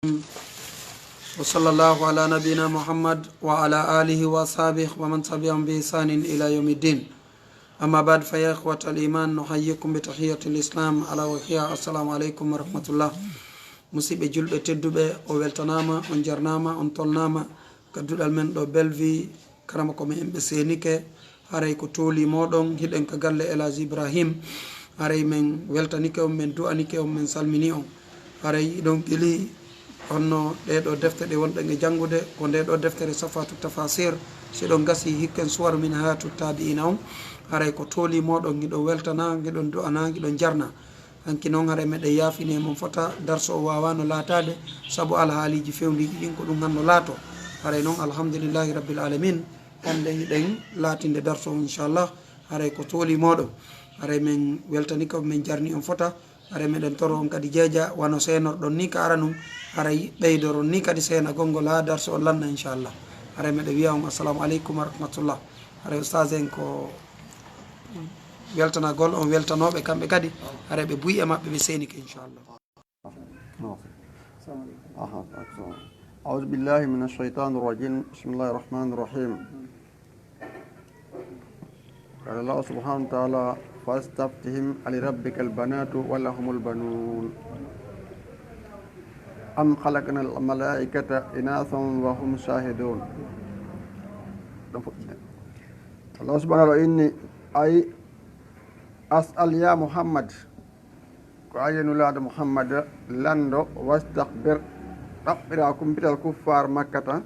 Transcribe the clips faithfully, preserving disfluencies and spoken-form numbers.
وصلى الله على نبينا محمد وعلى آله وأصحابه ومن تبعهم بإحسان إلى يوم الدين. أما بعد، فيا إخوة الإيمان، نحييكم بتحية الإسلام، ألا وهي السلام عليكم ورحمة الله. Musidɓe julɓe tedduɓe, o weltanaama, on jarnaama, on tolnaama ka duɗal men ɗo Bellevue. Karama ko men ɓe seenike, haray ko tooli mooɗon, hiɗen ka galle El Hadji Ibrahim. Haray men weltanike on, men du'anike on, men salmini on. Haray hiɗon gili honno ɗee ɗoo defte ɗe wonɗen e janngude, ko ndee ɗoo deftere Safatu Tafasir, si ɗon gasi hikken suwaru min hayatu tabi'ina on. Haray ko tooli mooɗon, hiɗon weltana, hiɗon du'ana, hiɗon jarna. Hanki noon, haray meɗen yaafini e mon fota, darso o waawaano laataade sabu alhaaliiji fewndiiɗi ɗin, ko ɗum hanno laato. Haray noon, alhamdulillahi rabbil alamin, hannde hiɗen laatinde darso o, inchallah. Haray ko tooli mooɗon. Haray men weltani ko men jarni on fota. Haray meɗen toro on kadi jeeja, wano seenorɗon ni ka aranun. Haray ɓeydoron ni kadi seenagol ngol haa darso on lanna, inchallah. Haray meɗen wiya on assalamu aleykum wa rahmatullah. Haray ustaas en ko weltanagol on weltanooɓe kamɓe kadi, haray ɓe buy e maɓɓe, ɓe seenike, inchallah. أها، أكثر. أعوذ بالله من الشيطان الرجيم. بسم الله الرحمن الرحيم. قال الله سبحانه وتعالى: فاستفتهم ألربك البنات ولهم البنون أم خلقنا الملائكة إناثا وهم شاهدون. Allah subhanahu wa ta'ala inni, ay, as'al ya Muhammad, ko aye nulaaɗo Muhammad, lanndo, wastakbir, ɗaɓɓira kumpital kuffaar Makkata,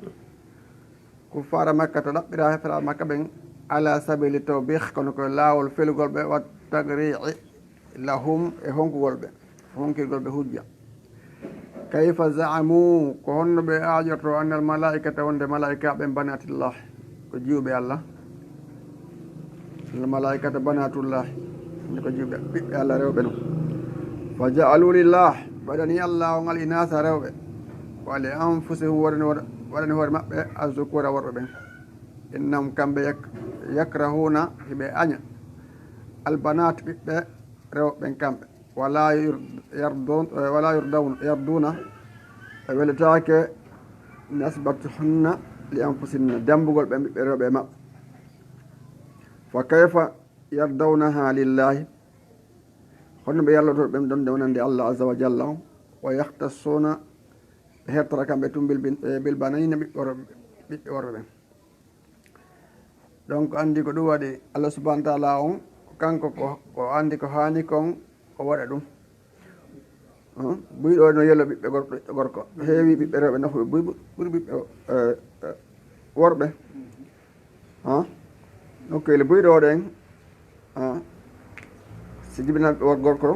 kuffaara Makkata, ɗaɓɓira heferaa Makka ɓen, ala sabili tawbih, kono ko laawol felugol ɓe, wa tagri'i lahum, e honkugol ɓe, honkirgol ɓe hujja. Kayfa za'amu, ko honno ɓe aajorto, annal malaa'ikata, wonde malaa'ikaaɓe ɓen, banaatillah, ko jiwɓe Allah. Annal malaa'ikata banaatullah, wonde ko jiwɓe, ɓiɓɓe Allah rewɓe non. Fa ja'alu lillah, ɓe waɗani Allah on al inaasa rewɓe. Wa li anfusihim, waɗani, waɗani hoore maɓɓe azzukura worɓe ɓen. Innahum, kamɓe, yak-, yakrahuna, hiɓe aña, al banaat, ɓiɓɓe rewɓe ɓen kamɓe. Wala yur-, yardun-, eh, wala yurdawna, yarduna, ɓe weletaake nasbatuhunna li anfusihinna, dembugol ɓe ɓiɓɓe rewɓe maɓɓe. Fa kayfa yardawnaha lillahi? Honno ɓe yarloto ɓen ɗon nde wonande Allah azza wa jalla on? Wa yakhtassuna, ɓe hertora kamɓe tun bil bin-, eh, bil banina, ɓiɓɓe worɓe, ɓiɓɓe worɓe ɓen. Donc, anndi ko ɗum waɗi, Allah subhanahu wa ta'ala on, kanko ko, ko anndi ko haani kon, o waɗa ɗum. Hum? Buyɗo no yelo ɓiɓɓe gor-, ɓiɓɓe gorko. Heewi ɓiɓɓe rewɓe nafuɓe buy bu-, ɓuri ɓiɓɓe, eh, eh, worɓe. Ha? Donc, ele buyɗo ɗen, ha? Si jibinanɓe wor gorko,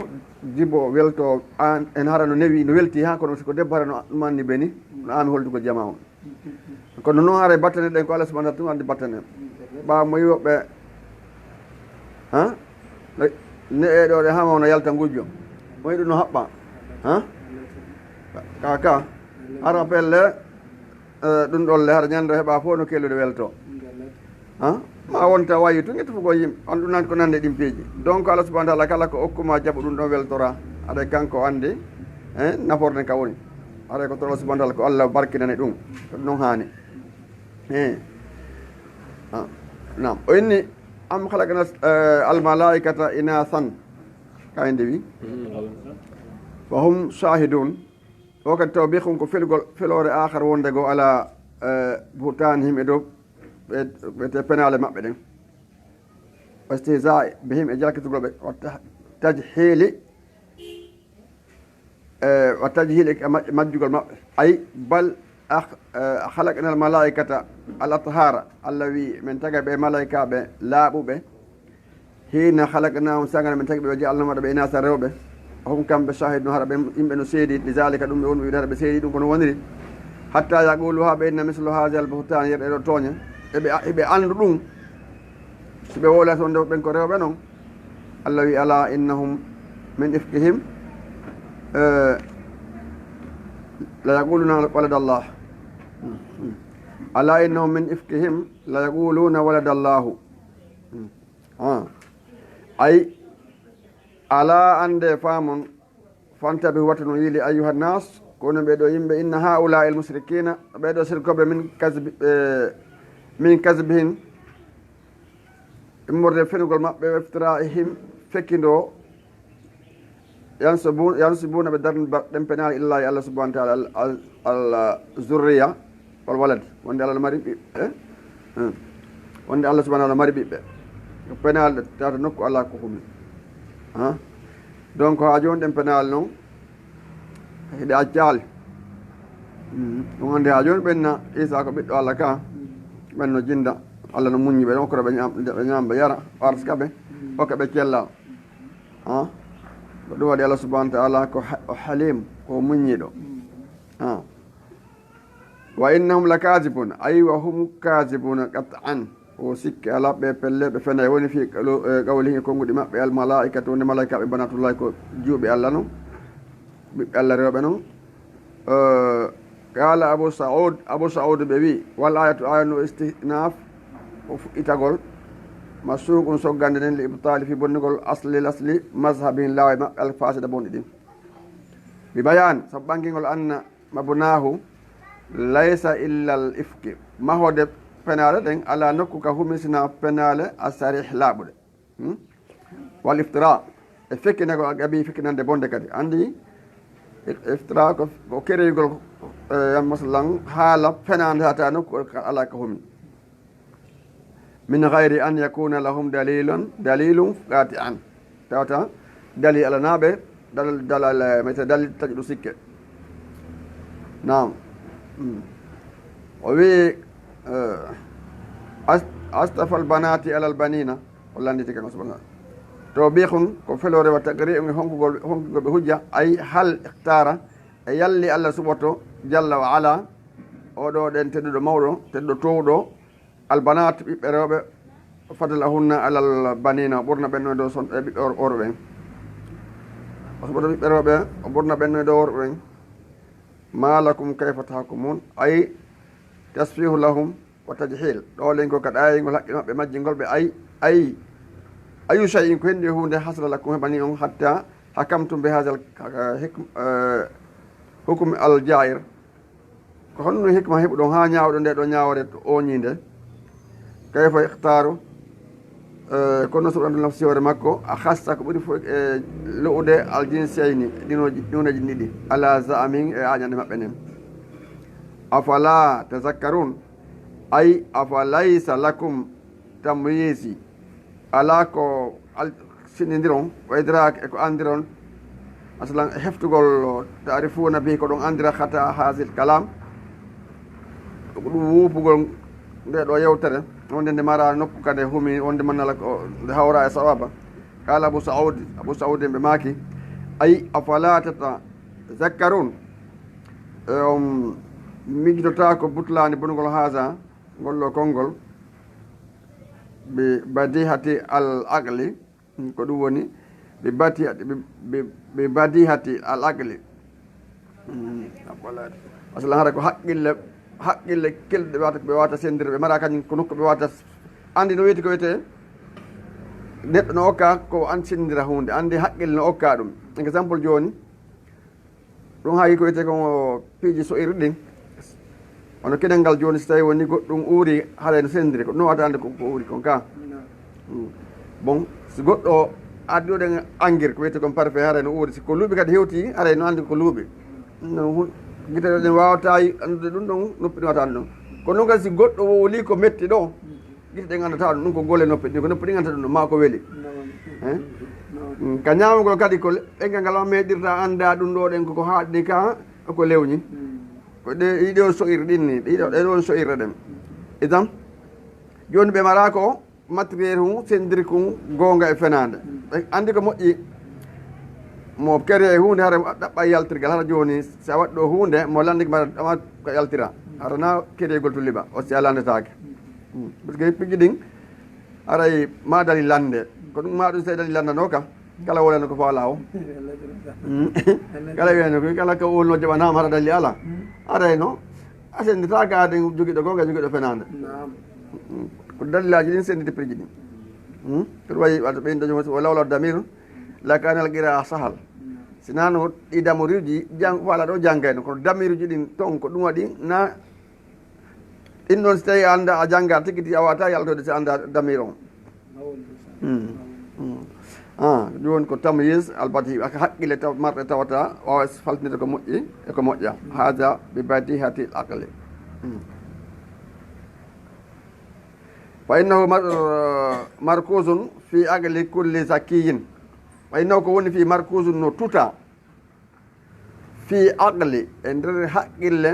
jibo welto, an, en hara no newi, no welti ha, kono si ko debbo hara no ɗum anndi beni, no ami holdugo jama on. Kono noon haray battane ɗen ko Allah subhanahu wa ta'ala tun anndi battane. Ɓaawo mo yi woɓɓe, ha? Ne e ɗo ɗe hama wona yalta ngujjo. Mo yi ɗum no haɓɓa. Ha? Ka, ka. Hara pelle, eh, ɗum ɗon le hara ñande heɓa fof no kellude welto. Ha? Ma wonta wayi tun e tufugo yimɓe. On ɗum nan ko nande ɗin peeji. Donc Allah subhanahu wa ta'ala kala ko okkuma jaɓu ɗum ɗon weltora. Haɗa kanko anndi, eh, naforde ka woni. Haray ko to Allah subhanahu wa ta'ala ko Allah barkinani ɗum. Ko ɗum noon haani. Eh. Ah, naam. O inni, am khalaqna, eh, al malaikata inasan. Ka en dewi. Wa hum shahidun. O kadi tawbihun ko felugol, feloore aakhar wonde go ala, eh, buhtanihim e dow ɓe, ɓe te penaale maɓɓe ɗen. Wa istihza'i bihim e jalkitugol ɓe. Wa tah-, tajhili e, wa tajhili e maj-, majjugol maɓɓe. Ay, bal akh-, eh, khalaqna al malaikata al athhara. Allah wi, men taga ɓe malaikaaɓe laaɓuɓe. Hina khalaqnahum, sanga men tagi ɓe, wa ja'alnahum, waɗa ɓe inasa rewɓe. Hum kamɓe shahidun, hara ɓe yimɓe no seedi, li zalika, ɗum ɓe wonɓe wiide, hara ɓe seedi ɗum kono woniri. Hatta yaqulu, ha ɓe inna mislu hadha al buhtan, yer ɗeɗo tooñe. Eɓe, eɓe anndu ɗum. Si ɓe wowlata wonde ɓen ko rewɓe non. Allah wi, ala innahum min ifkihim, eh, la yaquluna waladallah. Ala innahum min ifkihim la yaquluna waladallahu. Ah. Ay, ala, annde, faamon, fantabihu, wattu no yiili, ayyuha nnas, Kono ɓee ɗoo yimɓe, inna haa'ulaa'i al-mushrikina, ɓee ɗoo sirkooɓe, min kazbi-, eh, min kazbihim, immorde fenugol maɓɓe, wa iftira'ihim, fekindo, yansubu-, yansubuna, ɓe darni ba-, ɗen penaale, ilallahi, Allah subhanahu wa ta'ala, al, al, al zurriya wal walad, wonde Allah no mari ɓiɓɓe, eh? Hmm. Wonde Allah subhanahu wa ta'ala mari ɓiɓɓe. Ko penaale tawata nokku alaa ko humi. Ha? Donc, haa jooni ɗen penaale non, hiɗe accaali. Mhm. Ɗum wonde haa jooni ɓen na Iisaa ko ɓiɗɗo Allah ka, ɓen no jinda, Allah no muññi ɓe, okka ɓe ñaam-, ɓe ñaama, ɓe yara, o arsuka ɓe, okka ɓe cellal. Ha? Ko ɗum waɗi Allah subhanahu wa ta'ala ko ha-, o Halim, ko muññiiɗo. Ha? Wa innahum lakazibun, ay wa hum kazibuna qat'an. O sikke alaa ɓe pelle, ɓe fenay. Woni fi qalu-, eh, qawlihim, e konnguɗi maɓɓe, al malaa'ikatu, wonde malaa'ikaaɓe, banatullahi, ko juuɓe Allah non, ɓiɓɓe Allah rewɓe non. Eh, qala Abu Sa'ud, Abu Sa'ud ɓe wi, wal ayatu, aya no istinaf, o fuɗɗitagol, masuuqun, soggande nden, li ibtali, fi bonnugol, asli, asli, mazhabin, laawe maɓɓe, al fasida, bonɗi ɗin. Bi bayan, sabu ɓangingol, anna mabnahu laysa illa al ifki. Mahode penaale ɗen alaa nokku ka humisina penaale a sarih laaɓuɗe. Hmm? Wal iftira. E fekkinagol, a gabi fekkinande bonde kadi. Andi, iftira ko, ko kereyugol, eh, masalan, haala fenaande hata nokku ka alaa ka humi. Min gayri an yakuna lahum dalilun, dalilun qati'an. Tawata dalil alanaaɓe, dalil, dalil, eh, mete dalil taƴuɗo sikke. Naam. Mm. O wi, eh, as-, astafal banati alal banina. O landiti kan subhanahu. Tawbihun, ko feloore, wa taqri'un, e honkugol, honkugol ɓe hujja, ay hal ikhtara, e yalli Allah suɓoto, jalla wa ala, oɗo ɗen tedduɗo mawɗo, tedduɗo towɗo, al banat, ɓiɓɓe rewɓe, fadlahunna alal banina, o ɓurna ɓen no e dow son-, e ɓiɓɓe wor-, worɓe ɓen. O suɓoto ɓiɓɓe rewɓe, o ɓurna ɓen no e dow worɓe ɓen. Ma lakum kayfa tahkumun, ay tasfihu lahum wa tajhil. Ɗo len ko ka ɗayingol haqqe maɓɓe majjingol ɓe, ay, ay, ayu shay'in, ko henndi e huunde, hasala lakum, heɓani on, hatta hakamtum bi hadha al, eh, hikm-, eh, hukm al jair. Ko honno hikma heɓuɗon haa ñaawɗon nde ɗo ñaawore to ooñiinde? Kayfa ikhtaaru, eh, kono suɓrandu nafsi hoore makko, a khassa ko ɓuri fof e lo'ude al jinsayni, ɗinooji, ɗinuuneeji ɗiɗi, ala za'amin, e aaƴande maɓɓe nden. Afala tazakkarun, ay afa laysa lakum tamyizi, alaa ko al-, sinndindiron, wa idraak, e ko anndiron, masalan, e heftugol, ta'rifuuna bihi, ko ɗon anndira, khata hazil kalam, ko ɗum wuupugol nde ɗo yewtere, wonde nde mara nokku kadi humi, wonde man nala ko nde hawra e sawaba. Qala Abu Sa'ud, Abu Sa'ud en ɓe maaki, ay afala tatazakkarun, e on miijotoo ko butlaani bonugol haza, ngol ɗo konngol, bi badihati al aqli, ko ɗum woni, bi badihati, bi, bi, bi badihati al aqli. Mm, masalan, hara ko haqqille, haqqille kelɗe ɓe wata, ɓe wata senndira, ɓe mara kañum ko nokku ɓe wata anndi no wiyete ko wiyete, neɗɗo no okka ko an senndira huunde, anndi haqqille no okka ɗum. Exemple jooni, ɗum hayi ko wiyetee ko piiji so'iri ɗin. Wano kinal ngal jooni, si tawi woni goɗɗum uuri, haray no senndiri, ko ɗum wata annde ko, ko uuri kon ka. Mm. Bon, si goɗɗo addi ɗen angir, ko wiyetee kon parfait, haray no uuri. Si ko luuɓi kadi hewti, haray no anndi ko luuɓi. No hu-, gite ɗen wawata anndude ɗum ɗon, noppi ɗin wata anndude ɗum. Kono noon kadi si goɗɗo wowli ko metti ɗo, gite ɗen anndata ɗum, ɗum ko golle noppi ɗin, ko noppi ɗin anndata ɗum, ma ko weli. Eh? Mm, ka ñaamugol kadi ko le-, ɗengal ngal on meeɗirta annda ɗum ɗo ɗen koko haaɗni ka, ko lewñi. Ko ɗe, ɗiɗo so'ir ɗin ni, ɗiɗo, ɗe ɗon so'irre ɗen. Idan, jooni ɓe mara ko matériel hun, senndiri kun, goonga e fenaande. Ɓe anndi ko moƴƴi, mo kere e huunde hara ɗaɓɓa yaltirgal, hara jooni, si a waɗɗo huunde, mo lanndike mbaɗa ɗama ko yaltira. Hara na kereegol tulli ba, o si a lanndetaake. Mm. Parce que piiji ɗin, haray ma dali lannde. Ko ɗum ma ɗum si dali lanndanoo ka, kala wolano ko faala o. Mm. Kala wiyano ko, kala ko wolno jaɓanaama hara dali ala. Haray no, a sennditaaka aden jogiiɗo goonga, jogiiɗo fenaande. Mm. Ko dalilaaji ɗin sennditi piiji ɗin. Mm. Ko ɗum wayi, wato ɓen dañi wala wala damir, la kana al qira'a sahal. Sinaa no ɗi damiiruuji jang-, faala ɗo janngayno, kono damiiruuji ɗin ton ko ɗum waɗi na ɗin ɗon, si tawii a annda, a jannga tigi tigi, a waawata yaltoyde si a annda damiir on. Hmm. Hmm. Ah, ɗum woni ko tamyiz al badi, haqqille taw-, marɗe tawata waawa faltinirde ko moƴƴi e ko moƴƴa. Haza bi badihati al aqli. Hmm. Fa innahu mar-, markuzun fi aqli kulli zakiyin. Fa innahu ko woni fi markuzun no tuta. Fi aqli, e nder haqqille,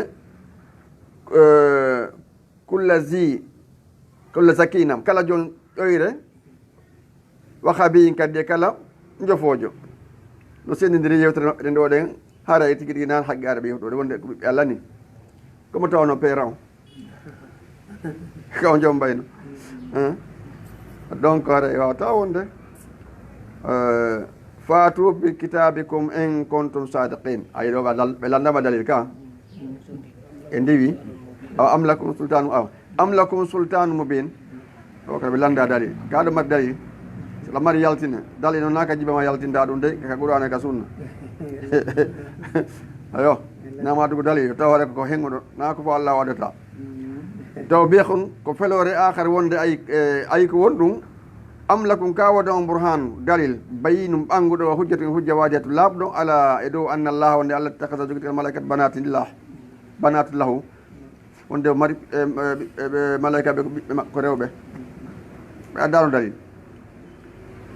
eh, kulla zi, kulla zakinam, kala jon ƴoyre, wa khabiyin kadi e kala njofoojo. No senndindiri yewtere maɓɓe ɗen ɗo ɗen, haray tigi tigi nan haqqi araɓe yewtude wonde ko ɓiɓɓe Allah ni. Ko mo tawno peera on. Ka o jom mbayno. Hein? Donc, haray waawata wonde. Eh, fatu bi kitabikum in kuntum sadiqin. Ay, ɗo ka dal-, ɓe lanndama dalil ka. E ndiwi. Aw am lakum sultanu, aw am lakum sultanu mubin. Ɗo ka ɓe lannda dalil. Ka ɗo mari dalil. So ɗa mari yaltine. Dalil noon na ka jiba ma yaltinda ɗum de, ka Qur'aana ka sunna. Ayo, na ma dugu dalil. Taw haray ko henguɗo. Na ko fo Allah waɗata. Tawbihun ko feloore aakhar wonde ay, eh, ay ko won ɗum. Am lakum ka wada on burhan dalil bayyinun ɓannguɗo wa hujjatun hujja waadihatu laaɓɗo ala e dow anna Allah wonde Allah ittakhadha jogiti al malaikat banatillah banat lahu wonde o mari, eh, eh, eh, malaika ɓe ko ɓiɓɓe makko rewɓe. Ɓe addano dalil.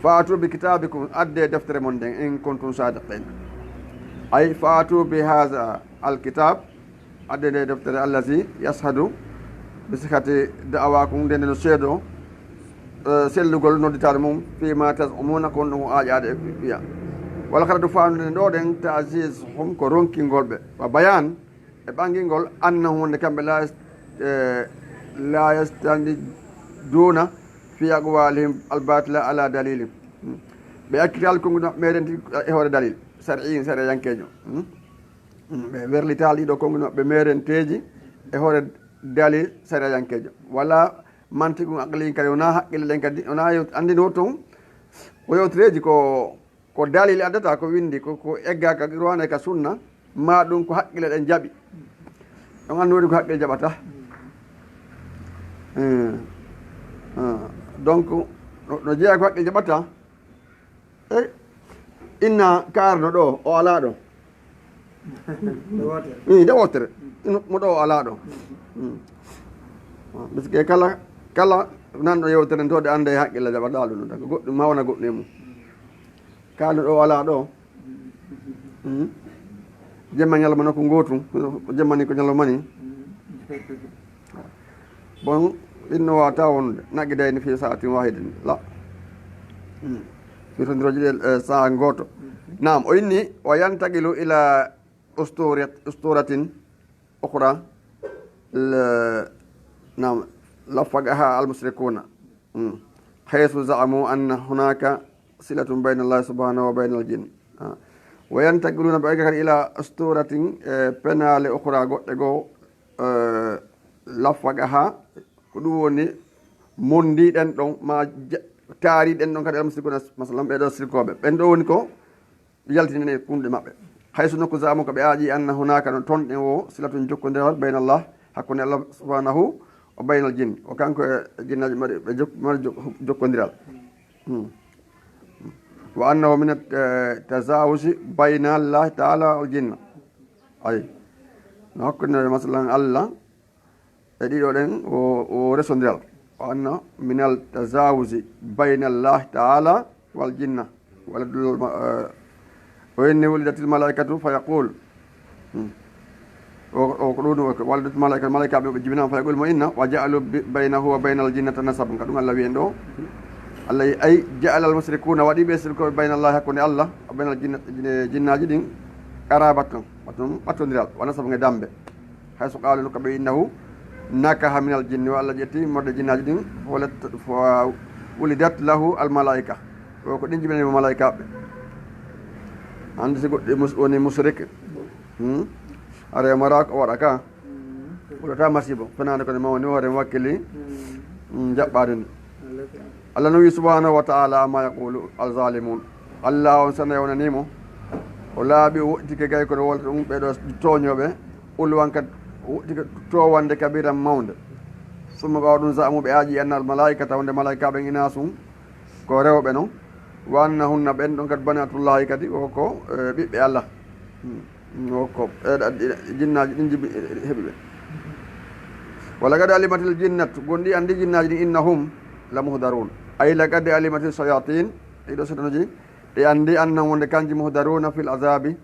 Fa'tu bi kitabikum, adde deftere mon nden in kuntum sadiqin. Ay fa'tu bi hadha al kitab. Adde nde deftere allazi yashhadu bi sihhati da'awakum, nde nde no seedo, eh, sellugol nodditaare mum, fi ma taz'umuna, ko on ɗum o aaƴaade e wiya. Wal gharadu, faandude ɗo ɗen, ta'zizhum, ko ronkingol ɓe, wa bayan, e ɓangingol, annahum, wonde kamɓe la yas-, eh, la yastaniduna fi aqwalihim al batila ala dalilin. Hmm. Ɓe accitaali konguɗi maɓɓe meerenti e hoore dalil, shar'iyyin, sariyankeejo. Hmm. Mm, ɓe werlitaali ɗiɗo konguɗi maɓɓe meerenteeji e hoore dalil sariyayankeejo. Wala mantiqun aqli, kadi wonaa haqqille ɗen, kadi wonaa yew-, anndinoo toon ko yewtereeji ko, ko dalil addata, ko winndi, ko, ko eggaa ka Qur'aana e ka sunna, maa ɗum ko haqqille ɗen jaɓi. On anndi woni ko haqqille jaɓata. Eh, ah, donc, no, no jeyaa ko haqqille jaɓata, Eh, inna kaarno ɗo, o alaa ɗo. Nde wootere. Ii, nde wootere. Ino, mo ɗo o alaa ɗo. Mm. Parce que kala, kala nanɗo yewtere nde, to ɗe annda e haqqille jaɓaɗaa ɗum, ko goɗɗum, ma wona goɗɗum e mum. Kaarno ɗo o alaa ɗo. Mm. Jemma ñalawma nokku ngootu, jemma ni ko ñalawma ni. Bon, inno waawata wonde naqidayni fi sa'atin wahidatin. La. Hmm. Firtondirooji ɗe, eh, sa'a gooto. Naam, o inni, wa yantaqilu ila usturat-, usturatin ukhra. L-, naam, laffaqaha al mushrikuna. Hmm. Haythu za'amu anna hunaka silatun bayna Allah subhanahu wa bayna al jinn. Ah. Wa yantaqiluna, ɓe egga kadi ila usturatin, eh, penaale ukhra goɗɗe goo, eh, laffaqaha, ko ɗum woni mondiɗen ɗon, ma ja-, taariɗen ɗon kadi almusrikuna, masalan, ɓee ɗoo sirkooɓe. Ɓen ɗoo woni ko yaltinen e kunɗe maɓɓe. Haysu nokku za'amu ko ɓe aaƴi anna hunaka no ton ɗen wo silatun jokkondiral bayna Allah, hakkunde Allah subhanahu wa baynal jinn. O kanko e jinnaaji mari ɓe jok-, mari jok-, jokkondiral. Hmm. Wa annahu min at-, eh, tazawuji bayna Allah ta'ala wal jinna. Ay. No hakkunde masalan Allah e ɗiɗo ɗen o, o resondiral. Wa anna min al-tazawuji bayna Allah ta'ala wal jinna. Wala dul ma-, eh, o inni wulidatil malaikatu fa yaqul. Hmm. O, o ko ɗum o ko walidatil malaika, malaika ɓe, ɓe jibinama fa yaqul mo inna wa ja'alu bi-, baynahu wa baynal jinnati nasabun. Ka ɗum Allah wiyen ɗo. Allah yi-, ay ja'ala al mushrikuna, waɗi ɓe sirko bayna Allah, hakkunde Allah, wa baynal jinna-, jinne-, jinnaaji ɗin qarabatan, waɗi ɗum ɓattondiral, wa nasabun e dambe. Haysu qalu, no ko ɓe innahu nakaha minal jinni, wa Allah ƴetti morde jinnaaji ɗin, fa walat-, fa wulidat lahu al malaika. O ko ɗin jibinani mo malaikaaɓe. Hannde si goɗɗo mus-, woni musrik, hmm? Ara mara ko waɗa ka. Waɗata masibo. Fenaande ko ne mawni hoore wakkili. Hmm, jaɓɓaade ni. Allah no wi subhanahu wa ta'ala amma yaqulu al zalimun. Allah on sana yawnani mo. O laaɓi, o woɗɗitike gay kono wolta ɗum ɓeɗo tooñooɓe, ulwan kadi o woɗɗitike toowande kabiran mawnde. Summa ɓaawo ɗum za'amu ɓe aaƴi anna al malaikata wonde malaikaaɓe inaasun ko rewɓe non. Wa annahunna ɓen ɗon kadi banatullahi kadi o ko, eh, ɓiɓɓe Allah. Hmm. Hmm, o ko, eh, ɗa-, ɗi-, jinnaaji ɗin jibi, eh, heɓi ɓe. Wa laqad alimatil jinnatu, gonɗi andi jinnaaji ɗin innahum la muhdarun. Ay laqad alimatil shayatin, ɗiɗo setanuji, ɗi andi annan wonde kanji muhdaruna fil azabi,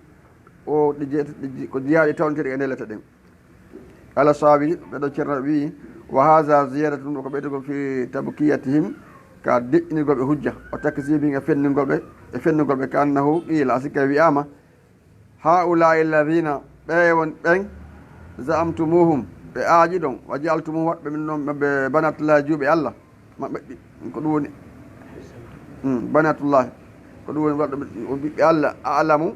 o ɗi jeet-, ɗi ji-, ko jiyaaɗi tawonteɗi e nde lete ɗen. Qala Sawi, ɓeɗo Cerno wi'i, wa haza ziyadatun, ko ɓeydugol fi tabkiyatihim, ka deƴƴinirgol ɓe hujja, o takzibihim e fenningol ɓe, e fenningol ɓe, ka annahu qila, a sikka wi'ama, haula'i alladhina, ɓe won ɓen, za'amtumuhum, ɓe aaƴi ɗon, wa ja'altumuhum, waɗɓe min ɗon, ɓe banatullahi, juuɓe Allah, maɓɓe ɗi, ko ɗum woni, hmm, banatullahi, ko ɗum woni waɗɓe, on ɓiɓɓe Allah, a'lamu,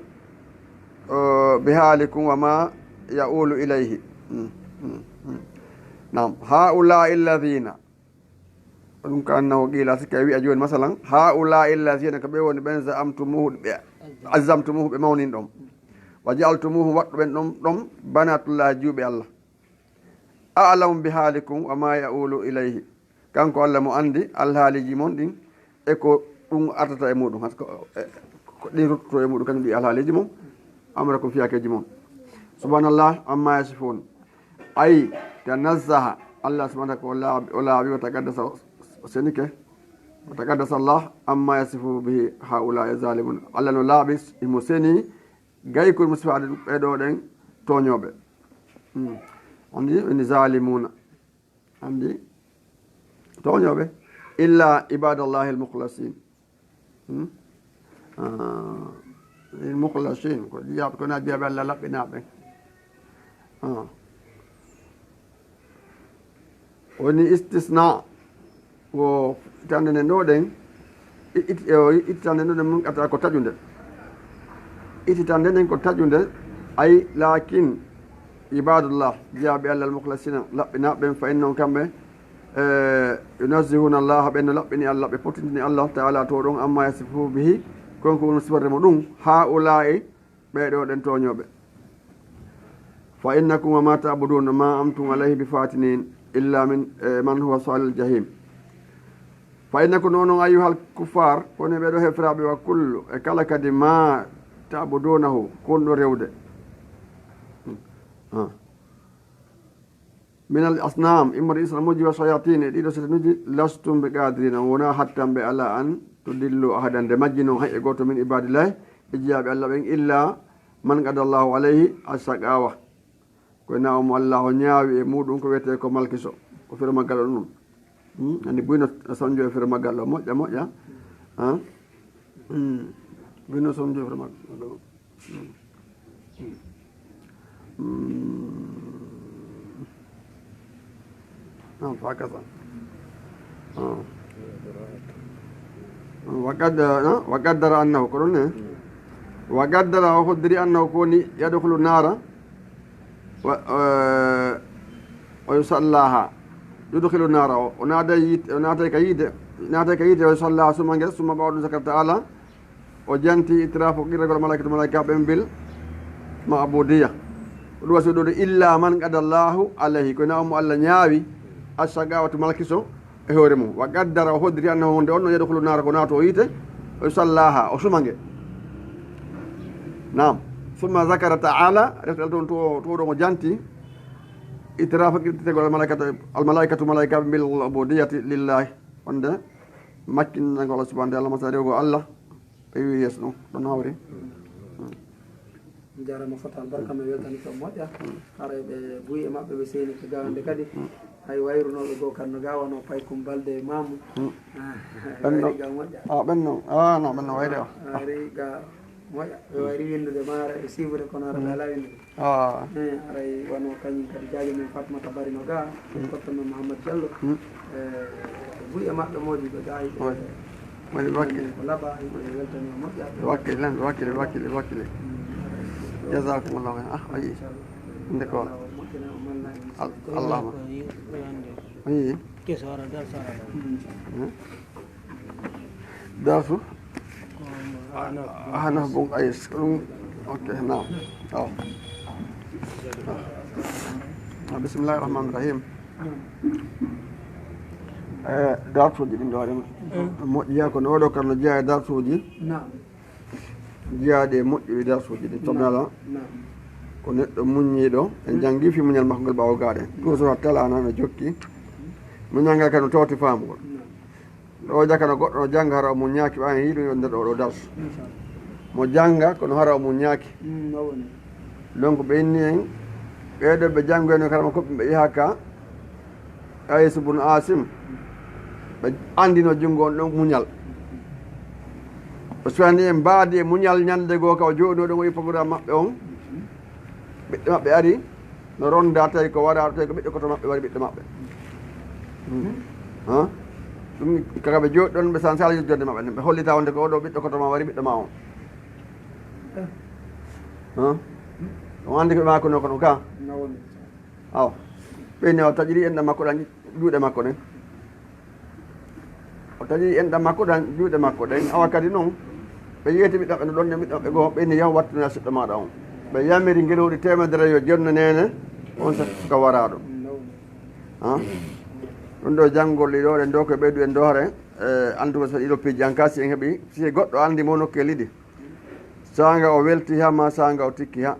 eh, bi halikum wa ma ya'ulu ilayhi. Hmm, hmm, hmm. Naam, haula'i alladhina. Ɗum ka annahu qila, sikka wi'a jooni, masalan, haula'i alladhina, ko ɓe woni ɓen, za'amtumuhu, ɓe azzamtumuhu, ɓe mawnin ɗon. Wa ja'altumuhu, waɗɗu ɓen ɗon, ɗon, banatullah, juuɓe Allah. A'lamu bi halikum wa ma ya'ulu ilayhi. Kanko Allah mo andi alhaaliji mon ɗin e ko ɗum artata e muɗum. Hat ko, e, ko ɗin ruttoto e muɗum, kañum ɗi alhaaliji mon. Amra ko fiyakeji mon. Subhanallah amma yasifun. Ay, tanazzaha. Allah subhanahu wa ta'ala o laaɓi, o laaɓi, wa taqaddasa, o senike. Wa taqaddasa Allah amma yasifu bihi haula'i zalimun. Allah no laaɓi, imo seni, gay ko mo sifaade ɗum, ɓee ɗoo ɗen tooñooɓe. Hmm. On ndi woni zalimuna. Andi tooñooɓe. Illa ibadallahi al-mukhlasin. Hmm? Ah, al-mukhlasin, ko jiyaaɓe, ko na jiyaaɓe Allah laɓɓinaaɓe. Ah. Woni istisna, wo itande nden ɗo ɗen, i-, it-, e, o ittitande nden ɗo ɗen mun kata ko taƴunde. Ittitande nden ko taƴunde, ay, lakin ibadullah, jiyaaɓe Allah al-mukhlasina, laɓɓinaaɓe ɓen, fa innahum kamɓe, e, yunazzihuna Allah, ɓen no laɓɓini Allah, ɓe pottintini Allah ta'ala to ɗon, amma yasifu bihi, kon ko woni siforde mo ɗum, haula'i, ɓee ɗoo ɗen tooñooɓe. Fa innakum wa ma ta'buduna ma antum alayhi bi fatinin illa min, e, man huwa salil jahim. Fa innakum, non non, ayyuhal kuffar, kono ɓee ɗoo heferaaɓe, wa kullu, e kala kadi ma ta'budunahu, kon ɗo rewde. Ah. Min al asnam, immorde islam uji wa shayatin, e ɗiɗo setanuji, lastum bi qadirina, wona hattanɓe ala an tudillu ahadan, nde majji non hay e gooto min ibadillahi, e jiyaaɓe Allah ɓen, illa man qada Allahu alayhi ashaqawa. Ko na o mo Allah o ñaawi e muɗum ko wiyetee ko malkiso. Ko firo maggal on ɗum. Hmm? Andi buyno sonjo e firo maggal o moƴƴa, moƴƴa. Ha? Hmm. Buyno sonjo e firo maggal o. Hmm. Hmm. Hmm. Ah, fa kasa. Ah. Wa qaddara, ah, wa qaddara annahu, ko ɗon ne? Wa qaddara, o hoddiri annahu ko woni yadkhulu nara, wa, eh, wa yusallaha. Yudkhilu nara, o, o naatay yiite, o naatay ka yiite, naatay ka yiite, wa yusallaha, suma nge, summa ɓaawo ɗum zakara ta'ala, o janti itiraafu qirragol malaikatu, malaika ɓen bil ma'budiya. Ko ɗum wasi ɗo de, illa man qada Allahu alayhi, ko na mo Allah ñaawi, ashaqawatu, malkiso, e hoore mum. Wa qaddara, o hoddiri annahu wonde on no yadkhulu nara, ko naato o yiite, o yusallaha, o suma nge. Naam. Summa zakara ta'ala, reftal toon to, to ɗon o janti, itiraafu qirritegol al malaikatu, al malaikatu, malaikaaɓe bil ubudiyati lillahi. Wonde makkinnagol Allah subhanahu wa ta'ala, masa rewgo Allah, ɓe wi yeeso ɗum, ɗon hawri. Mi jarama fota albarka, mi weltani ko moƴƴa. Haray ɓe buy e maɓɓe ɓe seyni ko gawande kadi. Hay wayrunoɓe goo kan no gawano pay kum balde e mamu. Ah, ɓen wayri ɗon, ga moƴƴa. Ah, ɓen ɗon. Ah, no, ɓen no wayri o. Wayri ga moƴƴa. Ɓe wayri windude maara e sibude kono ara ɓe ala windude. Ah. Eh, aray wano kañum kadi jaajo men Fatmata Bari no ga, mm, kotto men Mouhammad Diallo. Mm. Eh, buy e maɓɓe moodi ɓe ga yiɓe. Waɗi, waɗi wakkil. Ko laɓa, yimɓe weltani o moƴƴa. Wakkil, lan, wakkil, wakkil, wakkil. Mm. Jazakumullahu khairan. Ah, ayi. Inchallah. Nde ko. Allah waɗi moƴƴina o malna en. Al-, Allahumma. Ayi. Kisara dar sara. Mm. Eh? Darsu? Ahnaf bun Qais. Ko ɗum Ok, naam. Awa. Ah, bismillahi rahmani rahim. Eh, dartuuji ɗin ɗo ɗin moƴƴiya, kono oɗo karno jeeya e dartuuji. Naam. Jeyaaɗi e moƴƴude darsuuji ɗin. Naam. Soɓe alaa, naam, ko neɗɗo muññiiɗo, en, hmm, janngi fii muñal makko ngol ɓaawo gaaɗe. Toujours a talaano no jokki. Muñal ngal kadi no tawti faamugol. Naam. Ɗo jaka no goɗɗo no jannga hara o muññaaki, ɓaawo en yiiɗum yo nder ɗo, ɗo darsu. Inchallah. Mo jannga kono hara o muññaaki. Mm, no woni. Donc ɓe inni en, ɓeeɗo ɓe janngoyno karama ko ɓe yaha ka, Qays bun Asim, ɓe anndino junngo on ɗon muñal. O suwani en mbaadi e muñal ñannde goo ka o jooɗinoo ɗon o yi programme maɓɓe on. Ɓiɓɓe maɓɓe ari, no ronda tawi ko wara, tawi ko ɓiɗɗo koto maɓɓe wari ɓiɗɗo maɓɓe. Hmm. Ha? Ɗum kaka ɓe jooɗi ɗon, ɓe sansali jonde maɓɓe nden. Ɓe hollita wonde ko oɗo ɓiɗɗo koto ma wari ɓiɗɗo ma on. Ha? On anndi ko ɓe maakuno kono ka? Awa. Ɓeyni o taƴiri enɗam makko ɗan juuɗe makko ɗen. O taƴiri enɗam makko ɗan juuɗe makko ɗen. Awa kadi non, ɓe yeeti ɓiɗɗo maɓɓe no ɗon, ɓiɗɗo maɓɓe goo, ɓeyni yahu wattinaa siɗɗo maaɗa on. Ɓe yamiri ngelooɗi teemedere yo jonno neene, on sa-, suka waraaɗo. Ha? Ɗum ɗo janngol ɗiɗo, ɗen ɗo ko ɓeydu en ɗo hare, eh, anndugo so ɗiɗo piiji an ka si en heɓi, si goɗɗo anndi mo nokkeli ɗi. Saanga o welti ha ma saanga o tikki ha.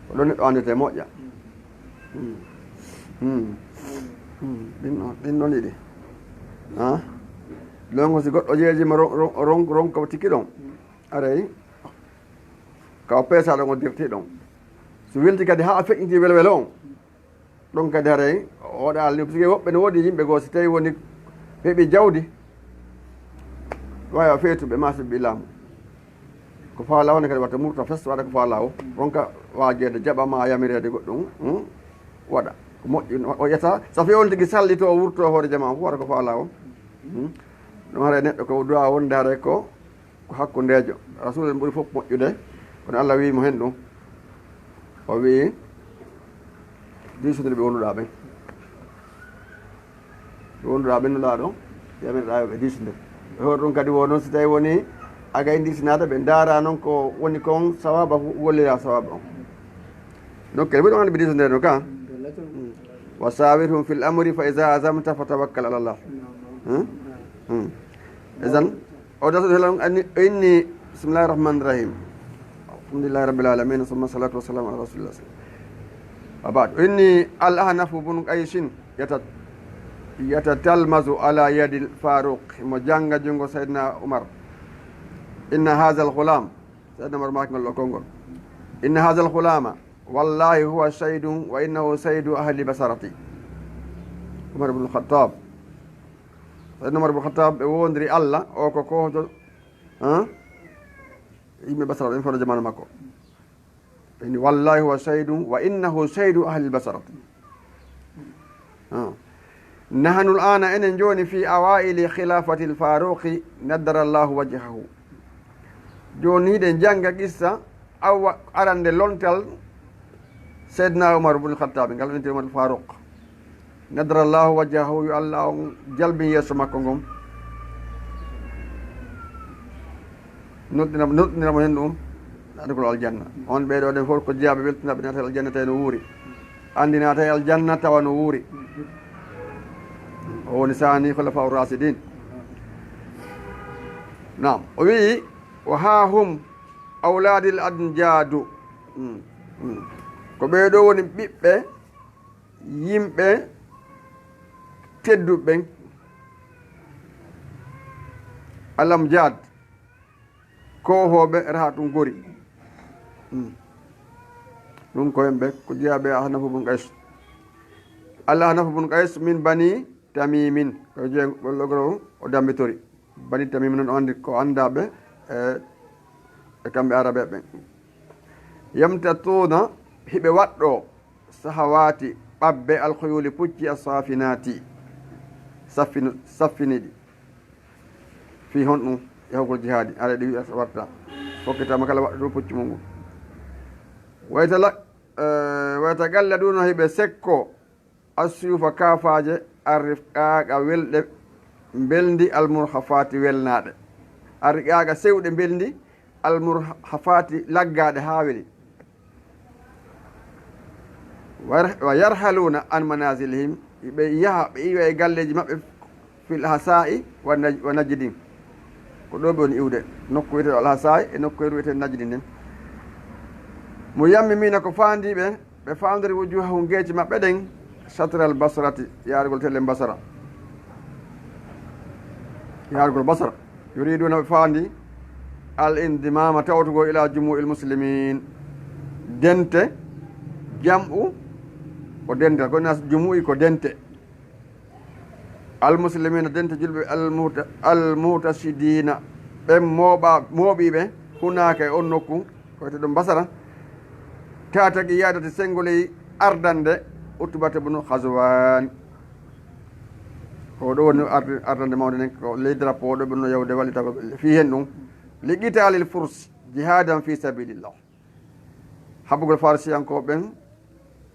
Ko ɗon neɗɗo anndete moƴƴa. Hmm. Hmm. Hmm. Ɗin ɗon, ɗin ɗon ɗiɗi. Ha? Longo si goɗɗo jeejima ron-, ron-, ron-, ronka o tikki ɗon. Aray. Ka o peesa ɗon o dirti ɗon. So welti kadi ha o feƴƴinti welwelo on. Ɗon kadi haray o waɗaali ni, parce que woɓɓe no woodi yimɓe goo, si tawi woni heɓi jawdi, wawi o feetu ɓe ma si ɓe laamu. Ko faalaa woni kadi watta murta fes, waɗa ko faalaa o. Ronka waajeede jaɓa ma yamireede goɗɗum, hmm? Waɗa. Ko moƴƴi, o ƴetta, safi on tigi sallito o wurto hoore jamaa fof, waɗa ko faalaa o. Hmm? Ɗum haray neɗɗo ko du'a wonde haray ko ko hakkundeejo. Rasuul en ɓuri fof moƴƴude, kono Allah wi'i mo hen ɗum. O wi'i, "Diisondir ɓe wonduɗaa ɓen." Ɓe wonduɗaa ɓen Nulaaɗo, yamiroɗaa yo ɓe diisondir. Ɓe hoore ɗum kadi wo noon, si tawi woni a gay diisinaade, ɓe ndaara noon ko woni kon sawaaba, gollira sawaaba on. Donc, kadi mbiɗo anndi ɓe diisondir no ka. "Wa shawirhum fil amri fa iza azamta fa tawakkal ala Allah." Hmm? Hmm. Izan, O darsu hela on anni, o inni, bismillahir rahmanir rahim. Alhamdulillahi rabbil alamin, summa salatu wassalamu ala rasulillah. Wa ba'd. O inni Al Ahnaf bun Qaysin yata-, yatatalmazu ala yadil Faruq. Mo jannga junngo Sayyidina Umar. Inna hazal ghulam. Sayyidina Umar maaki ngol ɗo konngol. Inna hazal ghulama. Wallahi huwa sayyidun wa innahu sayyidu ahli Basarati. Umar ibn Khattab. Sayyidina Umar ibn Khattab ɓe wondiri Allah, o ko koojo, han? Yimɓe Basra ɓen fof no jamaanu makko. Ɓe ni, "Wallahi huwa sayyidun wa innahu sayyidu ahli Basra." Han. "Nahnu al-ana", enen jooni, "fi awaili khilafatil Faruqi naddara Allahu wajhahu." Jooni hiɗen jannga qissa awa arande lontal Seydina Umar ibn Khattab, ngal wiyetee Umar Faruq. Nadarallahu wajhahu, yo Allah on jalbin yeeso makko ngon. Nodɗina, nodɗinira mo hen ɗum, naatugol aljanna. On ɓee ɗoo ɗen fof ko jeyaaɓe weltinaaɓe naata aljanna tawi no wuuri. Anndi naata aljanna tawa no wuuri. O woni saani khulafa ar-rashidin. Naam, o wi'i, "Wa haa hum awladil anjaadu." Mm, mm. Ko ɓee ɗoo woni ɓiɓɓe yimɓe tedduɓe ɓen. Al-amjaad, koohooɓe raha tun gori. Mm. Ɗum ko yimɓe ko jeyaaɓe Ahnafu bun Qays. Al-Ahnafu bun Qays min Bani Tamimin. Ko jeegoɓe logoro o dambitori. Bani Tamim noon, o anndi ko anndaaɓe e, e kamɓe Arabe ɓen. Yamtatuuna, hiɓe waɗɗoo, sahawaati, ɓabbe, alkhuyuuli, pucci, assaafinaati, saffin-, saffiniiɗi. Fii honɗum? Yahugol jihaadi, ara ɗi wi'a warta. Fokkitaama kala waɗɗo ɗum pucci mum ngun. Waytala-, eh, waytagalladuuna, hiɓe sekko, assuyufa kaafaaje, arrifqaaqa welɗe mbelndi, almurhafaati welnaaɗe. Arriqaaqa sewɗe mbelndi, al murhafaati, laggaaɗe haa weli. Wa yar-, wa yarhaluuna an manazilihim, ɓe yaha, ɓe iwa e galleeji maɓɓe, fil Hasaa'i wa Naj-, wa Najdin. Ko ɗo ɓe woni iwde, nokku wiyeteeɗo Al Hasaa'i e nokku wiyeteeɗo Najdin nden. Muyammimiina, ko faandi ɓe, ɓe faandori wujuuhahum, geeci maɓɓe ɗen, shatral Basrati, yaarugol telen Basra. Yaarugol Basra. Yuriiduuna, ɓe faandi, al indimaama, tawtugol, ila jumuu'il muslimiin, dente, jam'u, ko dente, ko nas jumuu'i ko dente. Al muslimiina, dente julɓe, al muta-, al mutasidiina, ɓen mooɓa-, mooɓiiɓe, hunaaka, e on nokku, ko wiyetee ɗum Basra, taataki yaadata senngoley ardande Utbata bunu Ghazwaan. Ko ɗo woni arde-, ardande mawnde nden, ko ley drapeau ɗo ɓe no yawde wallitagol ɓe fii hen ɗum. Li qitaalil Furs, jihaadan fii sabiilillah. Haɓugol Farisiyankooɓe ɓen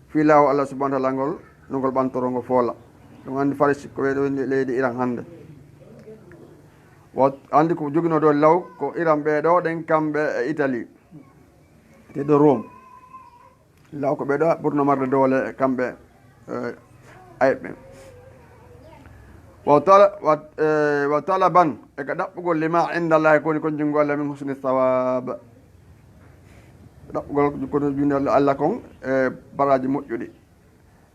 fii laawol Allah subhanahu wa taala ngol, no ngol ɓantoroo ngo foola. Ɗum anndi Farisi ko ɓe ɗo woni leydi Iran hannde. Wa anndi ko joginoo doole law ko Iran ɓee ɗo ɗen kamɓe e Italie. Te ɗo Rome. Law ko ɓee ɗo ɓurno marde doole kamɓe, eh, ayɓe ɓen. Wa tala-, wa, eh, wa talaban, e ka ɗaɓɓugol lima inda Allahi, ko woni kon junngo Allah, min husni sawaab. Ɗaɓɓugol kono junngo Allah kon e baraaji moƴƴuɗi.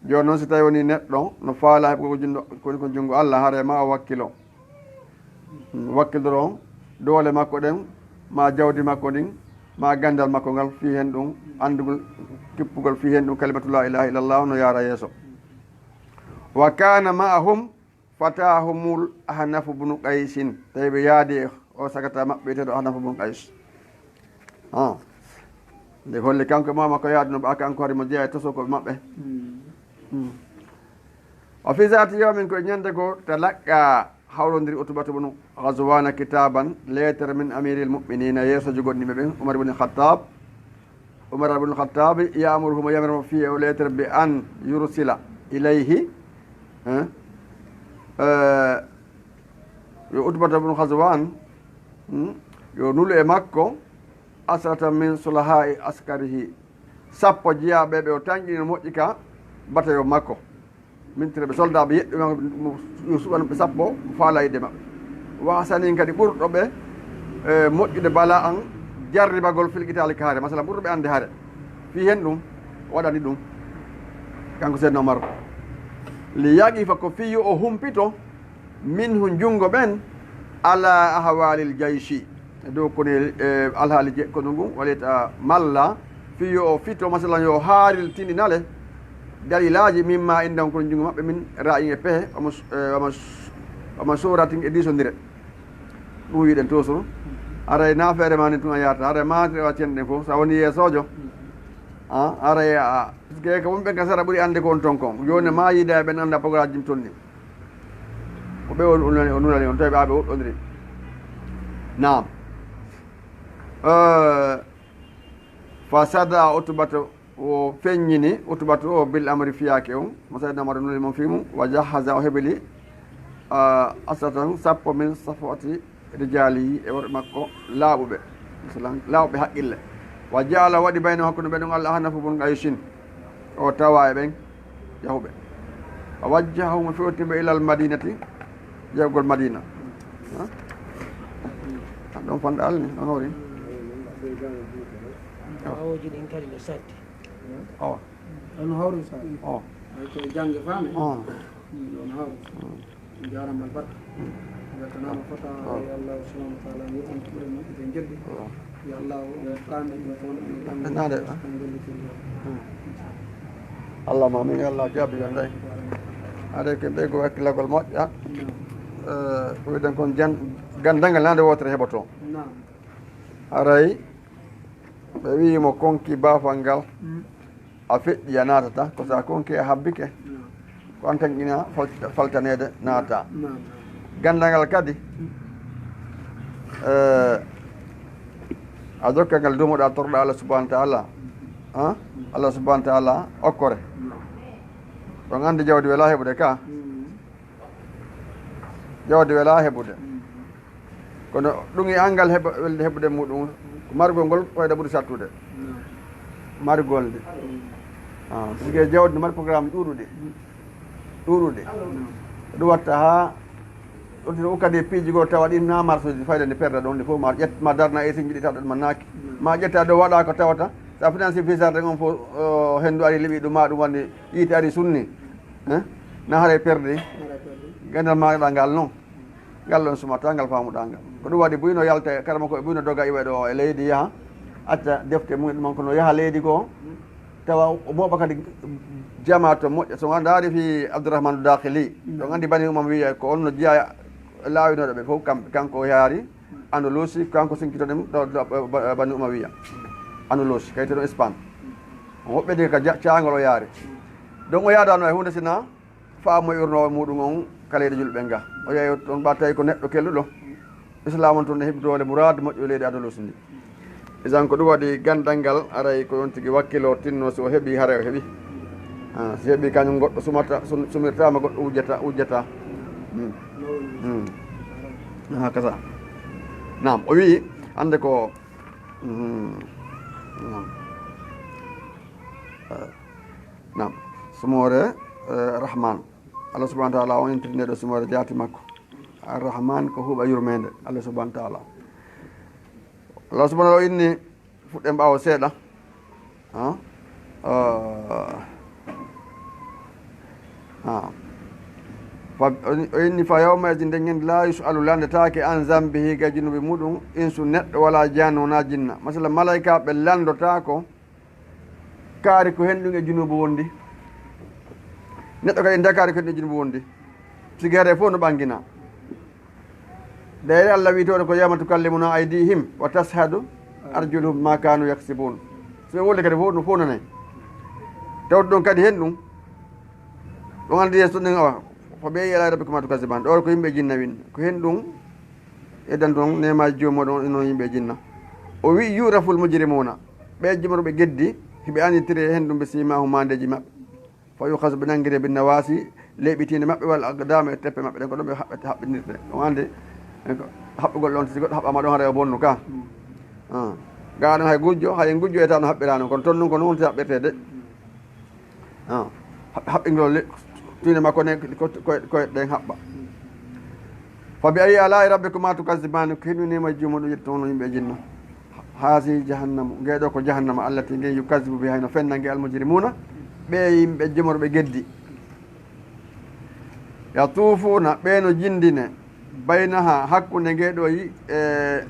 Jooni noon, si tawii wonii neɗɗo no faalaa heɓugol junngo, ko woni kon junngo Allah, haray ma o wakkilo. Wakkiloro doole makko ɗen, maa jawdi makko ndin, maa ganndal makko ngal, fii hen ɗum, anndugol, kippugol fii hen ɗum kalimatu laa ilaaha illallah no yaara yeeso. Wa kaana ma'ahum fataahumul Ahnafu bunu Qaysin. Tawi ɓe yaadi e o sagata maɓɓe wiyeteeɗo Ahnafu bunu Qays. Ah. Nde holli kanko e Muhammad ko yaaduno ɓe, kanko hari mo jeyaa e tosokooɓe maɓɓe. Mm. Mm. Wa fi zaati yawmin, ko e ñande goo, talaqqa, hawrondiri Utbatu bunu Ghazwana kitaaban, leetere min amiril mu'minina, yeeso jogonɗinɓe ɓen, Umar ibn Khattab. Umar ibn Khattab ya'muruhu, mo yamira mo fii o leetere bi an yursila ilayhi, eh, eh, yo Utbata ibn Ghazwan, hmm, yo nulu e makko, asratan min sulaha'i askarihi, sappo jiyaaɓe ɓe o tanƴini no moƴƴi ka batayon makko. Min tira ɓe soldaaɓe yeɗɗo makko, yo suɓan ɓe sappo, faala yiɗde maɓɓe. Wa ahsanin, kadi ɓurɗo ɓe, eh, moƴƴude bala an jarribagol fil qitaali ka hare. Masalan, ɓurɗo ɓe annde hare. Fii hen ɗum, o waɗani ɗum. Kanko Seydina Omar. Li yaqifa, ko fii yo o humpito, minhu, junngo ɓen, ala ahwalil jayshi, e dow koni, e alhaali je-, konu ngun, walita malla, fii yo o fito, masalan, yo o haariltindinale dalilaaji, mimma indahum, kono junngo maɓɓe, min ra'yin, e pehe, omo s-, e, omo s-, omo sooratin e diisondire. Ɗum wiɗen toujours. Haray na feere ma ni tun a yarata. Haray ma rewa cen ɗen fof. So a woni yeesoojo, a, haray a, parce que ko wonɓe ka sara ɓuri annde ko on ton kon. Jooni ma yiida e ɓen annda pogoraaji ɗin ton ni. Ko ɓe on, on, on nulani on, tawi ɓe haa ɓe woɗɗondiri. Naam. Eh, fa sada Utbatu, o feññini Utbatu o bil amri fiyaake on, mo Sayyidina Umar nuli mon fii mum, wa jahaza, o hebili, ah, asratan, sappo min safwati rijaali e worɓe makko laaɓuɓe, masalan, laaɓuɓe haqqille. Wa jaala, waɗi bayna hakkunde ɓe ɗum Al Ahnafu bun Qaysin, o tawa e ɓen yahuɓe. Wa wajjahahum, o fewtini ɓe ilal Madinati, yahugol Madina. Ha? Ɗon fanɗa alni, on hawri? Awoji ɗin kadi no satti. Awa. On hawri sa. Oh. Ay ko jannge faame. Oh. Mm, on hawri. Mm. Jaaraama albarka. Mm. Weltanaama fota, oh, yo Allah subhanahu wa taala yoɓan ɓure moƴƴude njedde. Oh. Yo Allah yo kande yo toon. Naade. Mm. Allahumma amin, yo Allah jaabi yon day. Aɗa ko ɓeygo wakkilagol moƴƴa. Mm. Eh, ko wiɗen kon jan-, ganndangal naade wootere heɓoto. Naam. Haray ɓe wi'i mo konki baafal ngal. Mm. A feƴƴi, a naatata, ko so a konki a habbike. Naam. Ko an tan ina fal-, faltaneede naata. Naam, naam. Ganndangal kadi, mm, eh, a jokka ngal, dumoɗa, torɗa Allah subhanahu wa taala, han? Mm. Allah subhanahu wa taala okkore. Naam. On anndi jawdi welaa heɓude ka. Mm. Jawdi welaa heɓude. Mm. Kono ɗum e anngal heɓa-, welde heɓude muɗum, Ko margol ngol fayda ɓuri sattude. Margol nde. Ah, sike jawdi no mari programme ɗuuɗuɗi. Ɗuuɗuɗi. Ɗum watta haa ɗon tino ukkade piiji goo tawa ɗin na marsuji fayda nde perda ɗon ɗi fof ma ƴet ma darna e sinji ɗi tawa ɗon ma naaki. Ma ƴetta ɗo waɗa ko tawata sa finance fisarde on fof, o, henndu ari liɓi ɗum ma ɗum woni yiite ari sunni. Eh? Na haray perdi. Gandal maɗa ngal non. Ngal ɗon sumata, ngal faamuɗa ngal. Ko ɗum waɗi buy no yalta e karama ko e buy no doga iwa ɗo e leydi yaha. Acca defte mum e ɗum ko no yaha leydi goo. Tawa o mooɓa kadi jama to moƴƴa. So a ndaari fi Abdourahmane Dakhili, ɗon anndi Bani Umayya ko on no jeya laawinooɗo ɓe fof, kam-, kanko o yaari Andalusi, kanko sinkito ɗum ɗo, ɗo, ba-, Bani Umayya. Andalusi, kay to ɗum Espagne. On woɓɓe de ka ja-, caangol o yaari. Donc o yaadano e huunde sina faamu e urnoowo muɗum on ka leyɗe julɓe nga. O yeeyo toon ɓa tawi ko neɗɗo kelluɗo. Islam on toon ne heɓi doole muraad moƴƴo e leydi Andalus ndi. Isan ko ɗum waɗi gandal ngal aray ko on tigi wakkilo tinno si o heɓi haray o heɓi. Ah, si heɓi kañum goɗɗo sumata, sum-, sumirtama goɗɗo wujjata, wujjata. Hmm. Hmm. Ah, kasa. Naam, o wi hande ko, hmm. Naam. Ah. Naam. Sumoore, eh, Rahman. Allah subhanahu wa ta'ala on intiri nde ɗo sumoore jaati makko. Ar-Rahman ko huuɓa yurmeende. Allah subhanahu wa ta'ala. Allah subhanahu wa ta'ala o inni fuɗɗen ɓaawo seeɗa. Ha? Ah. Ha. Fa, o inni fa yawma idin nden ñande la yus'alu landetaake an zambihi ga junubi muɗum insu neɗɗo wala jannu wona jinna. Masala malaika ɓe landotaako kaari ko hen ɗum e junubu wondi. Neɗɗo kadi nda kaari ko hen ɗum e junubu wondi. Sigi hare fof no ɓangina. Dayre Allah wi toon ko yawma tukallimuna aydihim wa tashhadu arjuluhum ma kanu yaksibun. So ɓe wolde kadi fof no fof nanay. Tawde ɗum kadi hen ɗum. Ɗum andi yeeso ɗum awa. Fa bi ayyi ala'i rabbikuma tukazziban. Ɗo ko yimɓe jinna win. Ko hen ɗum eddan ɗum nemaji joomum ɗon ino yimɓe jinna. O wi yuraful mujrimuna. Ɓe jimorɓe geddi, hiɓe annditiri e hendu mbi simahum maandeeji maɓɓe. Fa yuhasu ɓe nanngire bin nawasi, leeɓitiinde maɓɓe walla aqdama e teppe maɓɓe ɗen, ko ɗum ɓe haɓɓete, haɓɓinirte. On anndi, en ko haɓɓugol ɗon, si goɗɗo haɓɓama ɗon, haray o bonnu ka. Ah. Gaa ɗon hay gujjo, hay gujjo e tawno haɓɓirano, kono ton nun ko non wonti haɓɓirtede. Ah. Haɓ-, haɓɓingol le-, tuyne makko ne, ko, ko, ko ɗen haɓɓa. Fa bi ayyi ala'i rabbikuma tukazzibani, ko hinu nema jumo ɗum yetto on yimɓe jinna. Haasi jahannamu, nge ɗo ko jahannama allati nge yukazzibu biha, hayno fenna nge almujrimuna, ɓe yimɓe jomorɓe geddi. Yatufuna, ɓe no jindine, baynaha, hakkunde nge ɗo yi-, e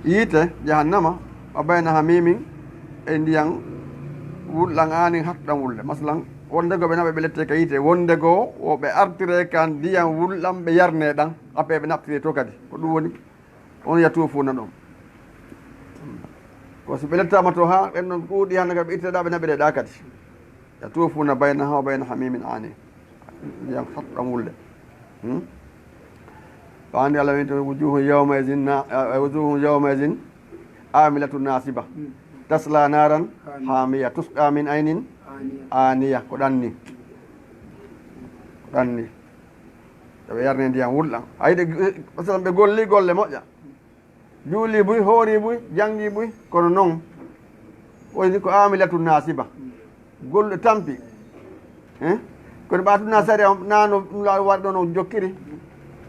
yiite jahannama, wa bayna hamimin, e ndiyan wulɗan anin hatɗan wulde. Masalan, wonde go ɓe naɓe ɓe lette ka yiite, wonde go wo ɓe artire ka ndiyan wulɗan ɓe yarne ɗan, après ɓe naɓtire to kadi. Ko ɗum woni on yatufuna ɗon. Ko si ɓe lettaama to haa ɓen ɗon ɗuuɗi hannde kadi ɓe itteɗaa ɓe naɓireɗaa kadi. Yatufuna baynaha wa bayna hamimin ani. Ndiyam hatɗam wulde. Hmm? Ko anndi Allah wini to wujuhun yawma izin na, eh, wujuhun yawma izin amilatu nasiba. Tasla naran hamiya. Tusqa min aynin aniya. Ko ɗanni. Ko ɗanni. Ɓe yarne ndiyam wulɗam. A yiɗi, eh, masalan, ɓe golli golle moƴƴa. Juuli buy, hoori buy, janngi buy, kono noon woni ko amilatu nasiba. Golɗo tampi. Eh? Kono ɓa tunna sariya on, na no ɗum laawi waɗi ɗo no jokkiri.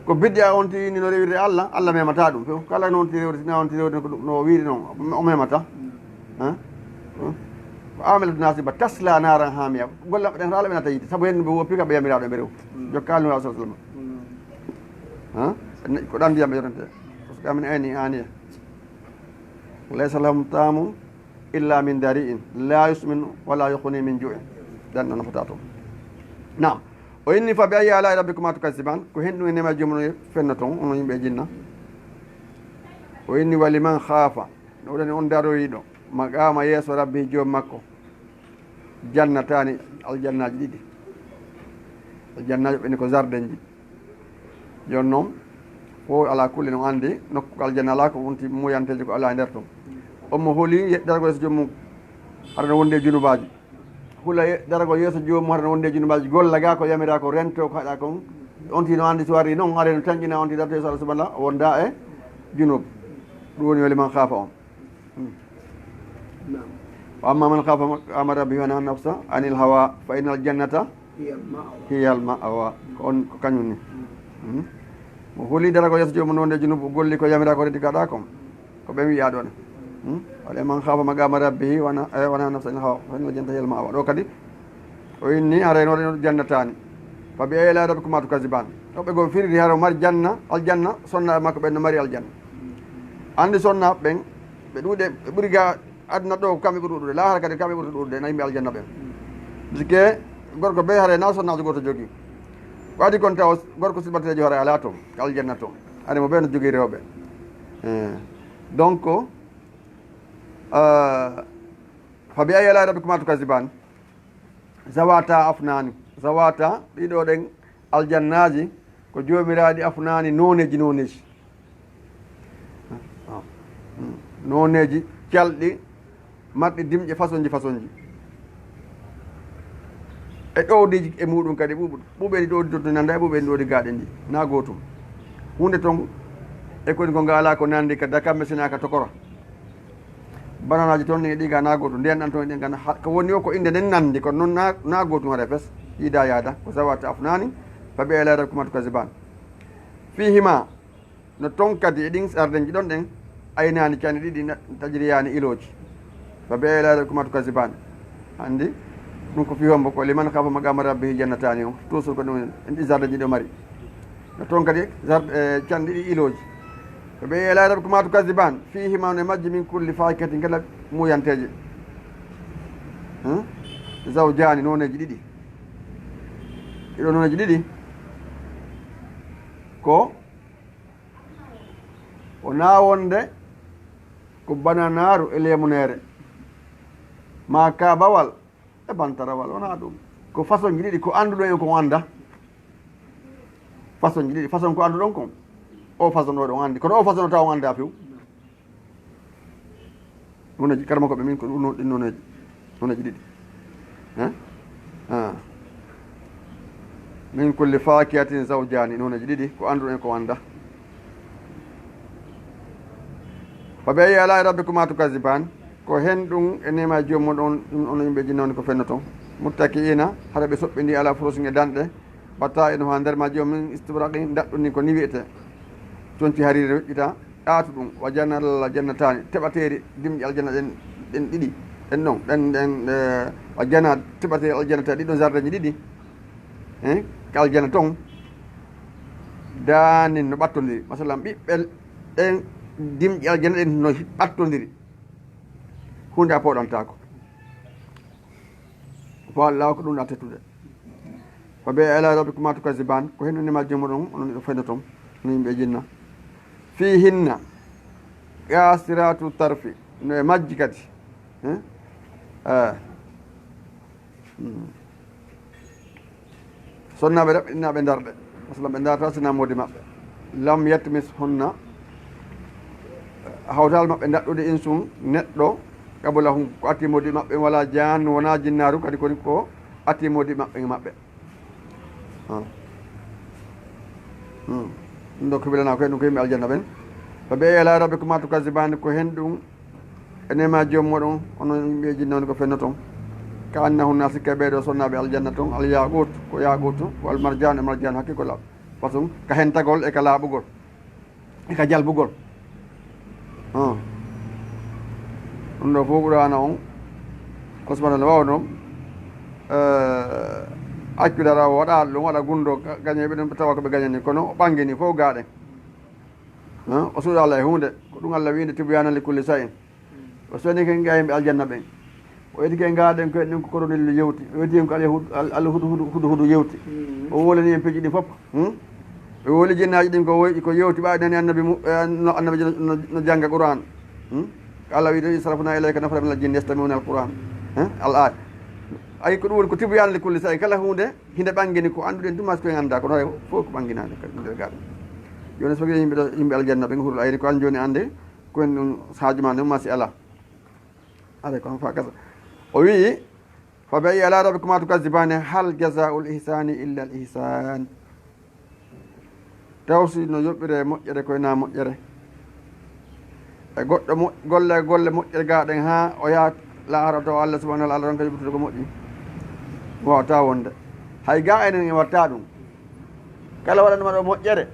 Ko bid'a on ti ni no rewirde Allah, Allah memata ɗum. Fof kala noon ti rewri, na on ti rewri ko ɗum no wiiri noon, o memata. Eh? Eh? Ko amilatu nasiba tasla naran hamiya. Golle maɓɓe ɗen haala ɓe nata yiite. Sabu heen ɓe woppi ka ɓe yamiraaɗo ɓe rew. Jokkaali no Rasul sallallahu alaihi wasallam. Ha? Ko ɗan ndiyam ɓe yorante. Parce que amin ayni aniya. Laysa lahum ta'amun illa min dari'in. La yusminu wa la yughni min ju'in. Ɗan no nafata to. Naam. O inni fa bi ayyi ala'i rabbikuma tukazziban. Ko hen ɗum e nema joomum fennoton, onon yimɓe e jinna. O inni wa liman khafa. No woni on daroyiɗo. Maqama yeeso rabbi joom makko. Jannataani, aljannaaji ɗiɗi. Aljannaaji ɓe ni ko jardinji. Jooni noon, fof ala kulli no anndi, nokku ko aljanna alaa ko wonti muyanteejo ko alaa e nder toon. On mo holi ye-, daragol yeeso joomum, hara no wondi e junubaaji. Hula ye-, daragol yeeso joomum, hara no wondi e junubaaji. Golla gaa ko yamiraa ko rento, ko haɗaa kon. On ti no anndi so warii noon, hara no tanƴina on ti darto yeeso Allah subhanahu wa ta'ala, wonda e junub. Ɗum woni wa liman khafa on. Hmm. Naam. Wa amma man khafa maqama rabbihi wa naha nafsa anil hawa fa innal jannata hiya al ma'wa. Hiya al ma'wa. Ko on, ko kañum ni. Hmm. Mo huli dara ko yeeso joomum wonde junubu, o golli ko yamira ko, renti ko haɗa kon. Ko ɓen wiya ɗon. Hmm? Wala man khafa maqama rabbihi wa na-, eh, wa naha nafsa anil hawa fa innal jannata hiya al ma'wa. Ɗo kadi o inni haray no jannataani. Fa bi ayyi ala'i rabbikuma tukazziban. Ɗo ɓe go firiri hara o mari janna, aljanna, sonnaaɓe makko ɓen no mari aljanna. Andi sonnaaɓe ɓen, ɓe ɗuuɗe, ɓe ɓuri ga aduna ɗo, kamɓe ɓuri ɗuuɗude. Laahara kadi kamɓe ɓuri ɗuuɗude, na yimɓe aljanna ɓen. Parce que gorko be haray na sonnaajo gooto jogii. Ko adi kon taw gorko silmateejo haray alaa ton, ka aljanna ton. Haray mo be no jogii rewɓe. Eh. Donc, euh, fa bi ayyi ala'i rabbikuma tukazziban. Zawata afnani. Zawata, ɗiɗo ɗen aljannaaji ko joomiraaɗi afnani nooneeji, nooneeji. Nooneeji calɗi, marɗi dimƴe fasonji fasonji. E ɗowdiiji e muɗum kadi ɓuuɓu-, ɓuuɓe ɗi ɗowdi to nanda e ɓuuɓe ɗi ɗowdi gaaɗe ndi. Na gootum. Huunde ton e koni ko ngaala ko nandi ka dakam, mesina ka tokora. Bananaaji ton e ɗi ga na gootum. Ndiyan ɗan ton e ɗi ga na ha-, ko woni o ko innde nden nandi, kono noon na, na gootum hara fes. Yiida yaada, ko zawata afnani, fa bi ayyi ala'i rabbikuma tukazziban. Fihima, no ton kadi e ɗin sardenji ɗon ɗen, aynaani, canɗi ɗiɗi, na-, tajriyaani, ilooji. Fa bi ayyi ala'i rabbikuma tukazziban. Andi, ɗum ko fii hombo? Ko liman khafa maqama rabbihi jannataani on. Toujours ko ɗum en ɗi sardenji ɗo mari. No ton kadi zar-, eh, canɗi ɗiɗi ilooji. Fa bi ayyi ala'i rabbikuma tukazziban. Fihima, no e majji, min kulli fakihatin, kala muuyanteeje. Hmm? Zawjaani, nooneeji ɗiɗi. Ɗiɗo nooneeji ɗiɗi. Ko wonaa wonde ko bananaaru e leemuneere, maa kaabawal e bantarawal, wonaa ɗum. Ko façon ji ɗiɗi, ko annduɗon e ko on annda. Façon ji ɗiɗi, façon ko annduɗon kon, o façon ɗo ɗon anndi, kono o façon o taw on annda few. Nooneeji, kadi makko ɓe min ko ɗum, ɗin nooneeji, nooneeji ɗiɗi. Eh? Ah. Min kulli fakihatin zawjani, nooneeji ɗiɗi, ko annduɗon e ko annda. Fa bi ayyi ala'i rabbikuma tukazziban, ko hen ɗum e neema joomum ɗon, ɗum on yimɓe jinnooni ko fennoton. Muttaki'ina, hara ɓe soɓɓindi ala furusin e danɗe, bata'inuha nder majji o min istibraqin, ndaɗɗuni ko ni wi'ete. Conci hariri weƴƴita, ɗaatu ɗum, wa janal jannataani, teɓateeri dimƴe aljanna ɗen, ɗen ɗiɗi, ɗen ɗon, ɗen, ɗen, eh, wa jana teɓateeri aljanna tawi ɗiɗon zardeji ɗiɗi, eh, ka aljanna ton, daanin no ɓattondiri. Masalan, ɓiɓɓe ɗen dimƴe aljanna ɗen no ɓattondiri. Huunde a pooɗantaako. Ko Allah ko ɗum na tettude. Fa bi ayyi ala'i rabbikuma tukazziban, ko hen neema joomum ɗon, onon ɗo fendoton, no yimɓe jinna. Fihinna qasiratu tarfi, no e majji kadi. Eh? Eh. Hmm. Sonnaaɓe raɓɓiɗinaaɓe darɗe. Masalan, ɓe darata sina moodi maɓɓe. Lam yatmishunna, hawtaali maɓɓe daɗɗude insun, neɗɗo, qablahum, ko atti moodi maɓɓe, wala jan, wona jinnaaru, kadi koni ko atti moodi maɓɓe, maɓɓe. Ah. Hmm. Ɗum ɗo ko welana ko, ɗum ko yimɓe aljanna ɓen. Fa bi ayyi ala'i rabbikuma tukazziban, ko hen ɗum e neema joom moɗon, onon yimɓe jinna woni ko fennoton. Ka annahunna, sikke ɓee ɗo sonnaaɓe aljanna ton, al yaqut, ko yaqut, wal marjan e marjan, hakke ko laaɓ. Façon, ka hentagol e ka laaɓugol. E ka jalbugol. Ah. Ɗum ɗo fof Qur'aana on, Allah subhanahu wa ta'ala waawno, eh, accude ara o waɗa ɗum, waɗa gunndo ga-, gañoyɓe ɗum, ɓe tawa ko ɓe gañani, kono o ɓangini fof gaaɗen. Ah, o suuɗa Allah e huunde, ko ɗum Allah wiinde tibyaanan li kulli shay'in. O soni ken ga yimɓe aljanna ɓen. O eti ken ga ɗen ko en ɗum ko koronel yewti. O eti en ko al-, al-, al-hudu-, hudu-, hudu-, hudu yewti. Mm. O wolani en peji ɗin fof. Hmm? O woli jinnaaji ɗin ko woy-, ko yewti ɓaaɗe nani annabi mu-, eh, no annabi no, no, no jannga Qur'an. Hmm? Ko Allah wi'i ɗo, "Sarafna ilayka nafara minal jinni yastami'una al-Qur'an." Eh? Al-aya. Ay ko ɗum woni ko tibyaanan li kulli shay'in. Kala huunde hinde ɓangini ko annduɗen ɗum, maa ko en annda, kono hay fof ko ɓanginaade ko nder gaɗa. Jooni so yimɓe ɗo, yimɓe aljanna ɓen hurul ayni ko an jooni annde, ko en ɗum haaju ma ɗum masi ala. Alay ko fa kasa. O wi'i, "Fa bi ayyi ala'i rabbikuma tukazzibani, hal jazaa'ul ihsani illa al ihsan." Taw si no yoɓɓire moƴƴere koye na moƴƴere. E goɗɗo mo-, golle, golle moƴƴere ga ɗen haa o yaha laahara tawa Allah subhanahu wa ta'ala ronka yoɓitude ko moƴƴi. Wawata wonde. Hay ga enen en watta ɗum. Kala waɗanɗoma ɗo moƴƴere,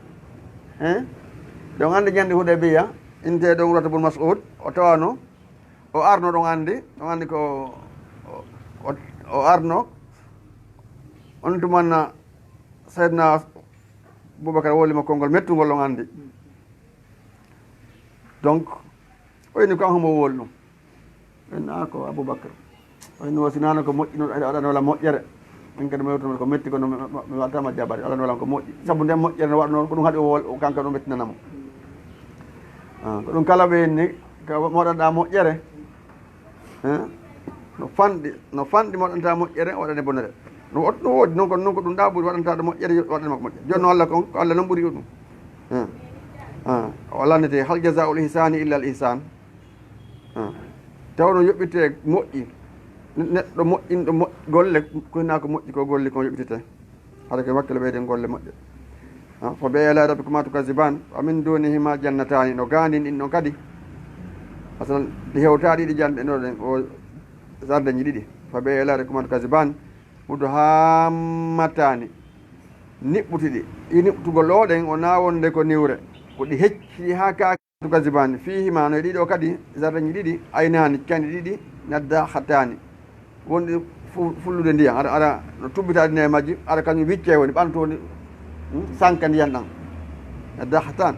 hein? Ɗon anndi ñande Hudaybiya, inte ɗon Urwata bun Mas'ud, o tawano, o arno ɗon anndi, ɗon anndi ko, o, o, o arno, on tumanna Sayyidina Abubakar woli mo konngol mettungol ɗon anndi. Donc, o inni ko an homo woli ɗum. En a ko Abubakar. O inni o sinano ko moƴƴi noon, aɗa waɗano wala moƴƴere. En kadi mo yewtuno ko metti kono mi, mi, mi wattama jabari, aɗa waɗano wala ko moƴƴi. Sabu nden moƴƴere no waɗa noon, ko ɗum haɗi o wol-, o kanko ɗum mettinana mo. Ah, ko ɗum kala ɓe inni, ko mo waɗanɗa moƴƴere. Eh? No fanɗi, no fanɗi mo waɗanta moƴƴere, waɗane bonere. No wot-, no woodi noon, kono noon ko ɗum ɗa ɓuri waɗanta ɗo moƴƴere, waɗane makko moƴƴere. Jooni noon Allah kon, ko Allah noon ɓuri ɗum. Eh? Ah, o lannete, "Hal jazaa'ul ihsaani illa al ihsaan." Ah. Tawno yoɓɓite moƴƴi. Ne-, neɗɗo moƴƴinɗo moƴ-, golle, ko hinaa ko moƴƴi ko golli kon yoɓɓitete. Hara ko wakkilo ɓeyden golle moƴƴe. Ah, "Fa bi ayyi alaa'i rabbikumaa tukazziban, wa min duunihima jannataani." No gaandin ɗin ɗon kadi. Asalan, ɗi hewta ɗiɗi jannde ɗo ɗen, o jardinji ɗiɗi. "Fa bi ayyi alaa'i rabbikumaa tukazziban, mudhaammataani." Niɓɓuti ɗi. Ɗi niɓɓutugol ɗo ɗen, o na wonde ko niwre. Ko ɗi hecci haa ka tukazziban. Fiihima, no e ɗiɗo kadi, jardinji ɗiɗi, aynaani, canɗi ɗiɗi, naddakhataani. Wonde fu-, fullude ndiyam, ara, ara, no tubbitaade ne majji, ara kañum wicce woni, ɓanto woni, hmm, sanka ndiyam ɗam. Naddakhatan.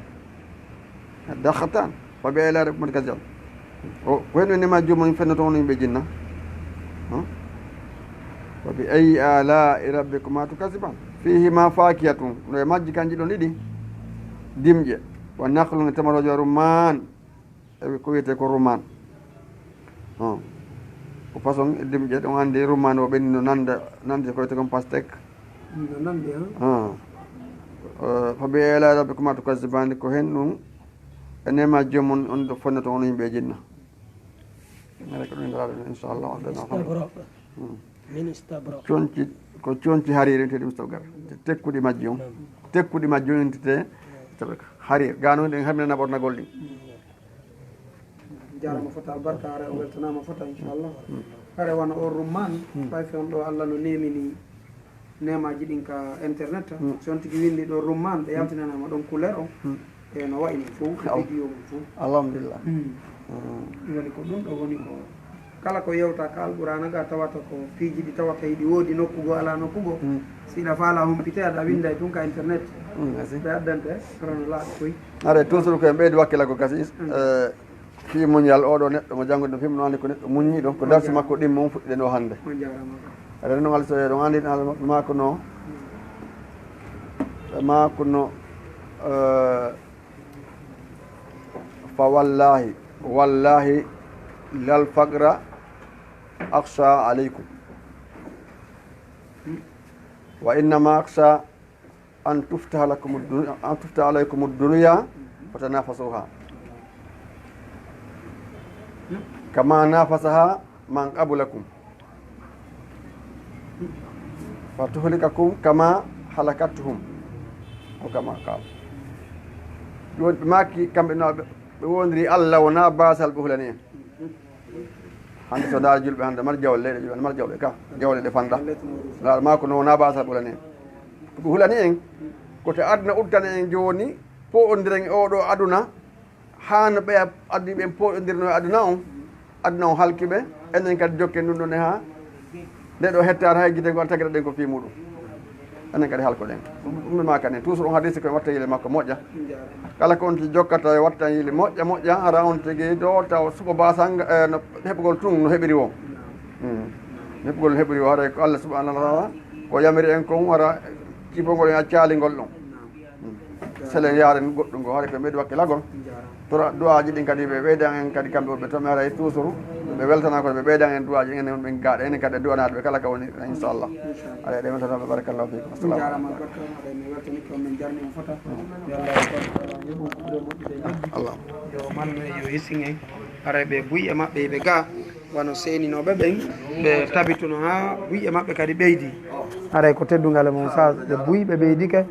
Naddakhatan. Fa bi ayyi alaa'i rabbikumaa tukazziban. O, ko hen woni ma joomum fennoto on yimɓe jinna? Hmm? Fa bi ayyi alaa'i rabbikumaa tukazziban. Fiihima faakihatun. No e majji kanji ɗon ɗiɗi. Dimƴe. Wa nakhlun e tamarooje wa rummaan. E ko wiyetee ko rummaan. Hmm. Ko façon e dimƴe, ɗon anndi rummaan o ɓenni no nanda, nandi ko wiyetee kon pastèque. No nandi, han? Hmm. Eh, fa bi ayyi alaa'i rabbikumaa tukazziban, ko hen ɗum e neema joomum on ɗo fonnata on yimɓe e jinna. Mene ko ɗum ndaraaɗo, inchallah, on ɗon Mister Brock. Hmm. Minista Bro. Conci, ko conci hariir intete ɗum Mister Gar. Tekkuɗi majji on. Naam. Tekkuɗi majji on intete Mister Gar. Hariir. Gano ɗen hamina naɓornagol ɗin. Jarama fota albarka, hare o weltanama fota, inchallah. Mm. Hare wano o rumman, mm, fay fe on ɗo Allah no nemini nemaji ɗin ka internet. Mm. Si on tigi windi ɗo rumman, ɓe yaltinanama ɗon couleur on. Mm. E no wayi non fof, ko Al-, video mum fof. Alhamdulillah. Mm. Mm. Ɗum woni ko ɗum ɗo woni ko kala ko yewta ka Alqur'aana ga tawata ko piiji ɗi tawata hiɗi woodi nokku goo, alaa nokku goo. Mm. Si hiɗa faala humpite, aɗa winda e tun ka internet. Mm, merci. Ɓe addante, kono no laaɓi koy. Are, toujours ko en ɓeydi wakkila ko kasi, mm, eh, fii muñal oɗo neɗɗo mo janngude film no anndi ko neɗɗo muññiɗo, ko darsi makko ɗimmo on fuɗɗiɗen o hannde. On jaaraama. Aɗa renndo ngal so ɗon anndi ɗon maako no, maako no, eh, fa wallahi, wallahi lal faqra akhsha alaykum. Wa innama akhsha an tuftaha lakum ad-dunya, an tuftaha alaykum ad-dunya fatanafasuha. Kama nafasaha man qablakum. Fa tuhlikakum kama halakatuhum. O kama qala. Ɗum woni ɓe maaki kamɓe no ɓe, ɓe wondiri Allah wona basal ɓe hulani en. Hannde so ndaara julɓe hannde mbaɗa jawle, leyɗe julɓe hannde mbaɗa jawle ka, jawle ɗe fanda. Ndaara maako no wona basal ɓe hulani en. Ko ɓe hulani en, ko to aduna udditana en jooni, poondiren e oɗo aduna, haa no ɓeya addi ɓen pooɗondirno e aduna on, aduna on halki ɓe, enen kadi jokken ɗum ɗon e haa nde ɗo hettaade hay gite ngo tagira ɗen ko fii muɗum. Enen kadi halko ɗen. Ɗum, ɗum ɓe maaka nen. Toujours on hadisi ko en watta yile makko moƴƴa. Kala ko on tigi jokkata e watta yile moƴƴa, moƴƴa, hara on tigi ɗo taw suɓo basanga, eh, no heɓugol tun no heɓiri o. Hmm. Heɓugol no heɓiri o, hara ko Allah subhanahu wa ta'ala ko yamiri en kon, hara cifongol en accaalingol ɗon. Selen yaaren goɗɗum ko, hari ko ɓeydi wakkilagol. Tora du'aaji ɗin kadi ɓe ɓeydan en kadi kamɓe wonɓe to mi haray toujours. Ɓe weltana ko ɓe ɓeydan en du'aaji ɗin, en ɓen gaaɗa, en kadi du'anaaɗo ɓe kala ka woni, inchallah. Inchallah. Aɗa, eɗen weltana ɓe, barakallahu fiikum. On assalamu jaaraama aleykum. Barka, haray mi weltani ko min jarni on fota. Yo Allah tabaraka wa ta'ala yoɓu ko ɓuri moƴƴude en. Allah. Yo mallu en, yo hisin en. Haray ɓe buy e maɓɓe ɓe ga wano seeninooɓe ɓen, ɓe tabituno haa buy e maɓɓe kadi ɓeydi. Haray ko teddungal e mon sa ɓe buy ɓe ɓeydike,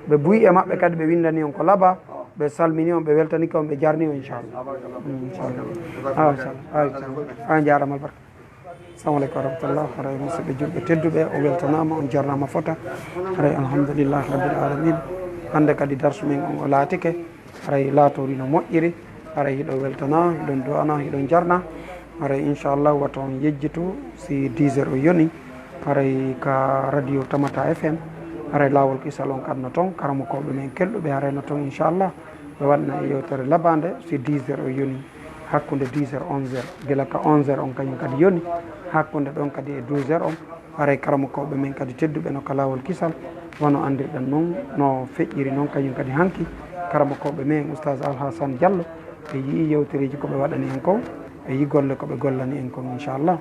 ɓe buy e maɓɓe kadi ɓe windani on ko laba. Ɓe salmini on, ɓe weltanike on, ɓe jarni on, inchallah. Mm, inchallah. Awa, inchallah. Awa, inchallah. Awa, jaaraama, albarka. Assalamu aleykum wa rahmatullah. Haray musidɓe julɓe tedduɓe, on weltanaama, on jarnaama fota. Haray alhamdulillahi rabbil alamin. Hannde kadi darsu men on o laatike. Haray laatori no moƴƴiri. Haray hiɗon weltana, hiɗon du'ana, hiɗon jarna. Haray inchallah wata on yejjitu si dix heures o yoni. Haray ka radio Tamata F M. Haray laawol kisal on kadi no ton. Karamokooɓe men kelɗuɓe haray no ton inchallah. Ɓe waɗna e yewtere labande si dix heures o yoni. Hakkunde dix heures, onze heures, gila ka onze heures on kañum kadi yoni, hakkunde ɗon kadi e douze heures on, haray karamokooɓe men kadi tedduɓe no ka laawol kisal, wano anndirɗen non, no feƴƴiri non kañum kadi hanki, karamokooɓe men Oustaz Alhassane Diallo, ɓe yi'i yewtereeji ko ɓe waɗani en kon, ɓe yi'i golle ko ɓe gollani en kon, inchallah.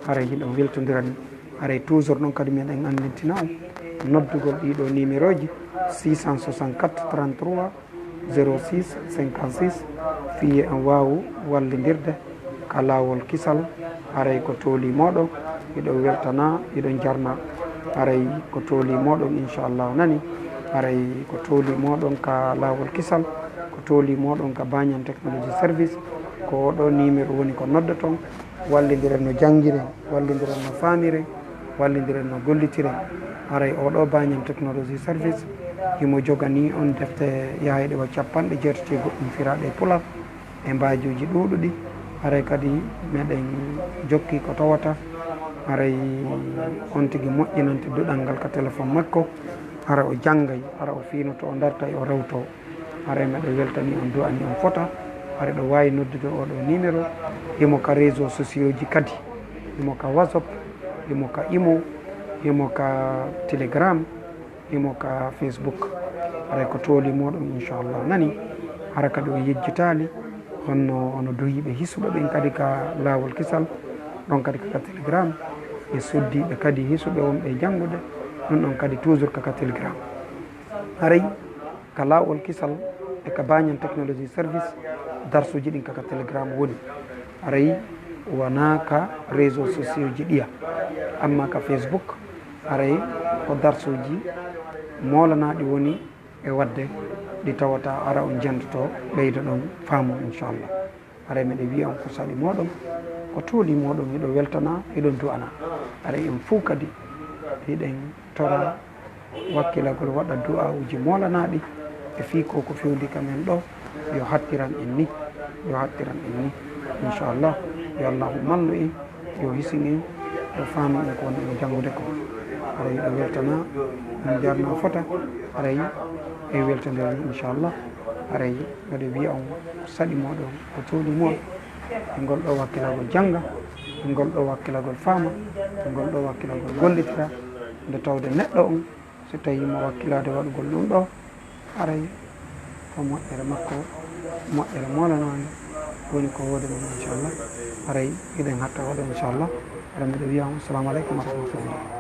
Haray hiɗon weltondirani, haray toujours non kadi meɗen anndintina on noddugol ɗiɗo numéroji, six cent soixante-quatre trente-trois zéro six cinquante-six, fii en waawu wallindirde ka laawol kisal. Haray ko tooli mooɗon, hiɗon weltana, hiɗon jarna. Haray ko tooli mooɗon, inchallah, nani. Haray ko tooli mooɗon ka laawol kisal, ko tooli mooɗon ka Banyan Technology Service. Ko oɗo numéro woni ko noddoton, wallindiren no janngiren, wallindiren no faamiren, wallindiren no gollitiren. Haray oɗo Banyan Technology Service, himo jogani on defte yaayɗe wa capanɗe jeetati e goɗɗum firaaɗe e Pular, e mbaajuuji ɗuuɗuɗi. Haray kadi meɗen jokki ko tawata, haray on tigi moƴƴinante duɗal ngal ka téléphone makko, hara o janngay, hara o fiinoto, o dartay, o rewto. Haray meɗen weltani on, du'ani on fota. Haray ɗo waawi noddude oɗo numéro. Himo ka réseaux sociaux ji kadi. Himo ka WhatsApp, himo ka Imo, himo ka Telegram, himo ka Facebook. Haray ko tooli mooɗon, inchallah, nani. Hara kadi o yejjitaali, honno ono duhiiɓe hisuɓe ɓen kadi ka laawol kisal, ɗon kadi ka Telegram. E soddiiɓe kadi hisuɓe wonɓe e janngude, ɗum ɗon kadi toujours ka, ka Telegram. Haray ka laawol kisal e ka Banyan Technology Service, darsuuji ɗin ka, ka Telegram woni. Haray wonaa ka réseaux sociaux ji ɗiya, amma ka Facebook, haray ko darsuuji moolanaaɗi woni e waɗde, ɗi tawata hara on janndoto, ɓeydoɗon faamu, inchallah. Haray meɗen wi'a on ko saɗi mooɗon, ko tooli mooɗon, hiɗon weltana, hiɗon du'ana. Haray en fow kadi hiɗen tora wakkilagol waɗa du'aa'uuji moolanaaɗi e fii ko ko fewndi ka men ɗo, yo hattiran en ni, yo hattiran en ni. Inchallah, yo Allahu mallu en, yo hisin en, yo faami en ko woni en janngude ko. Haray hiɗo weltana, on jarna fota, haray en weltondira ni, inchallah. Haray mbeɗa wiya on ko saɗi mooɗon, ko tooli mooɗon, e ngol ɗo wakkilagol jannga, e ngol ɗo wakkilagol faama, e ngol ɗo wakkilagol gollitira, nde tawde neɗɗo on, so tawii mo wakkilaade waɗugol ɗum ɗo, haray ko moƴƴere makko, moƴƴere moolanaande woni ko hoore mum, inchallah. Haray hiɗen hatta waɗa, inchallah. Haray mbeɗa wiya on, assalamu aleykum wa rahmatullah.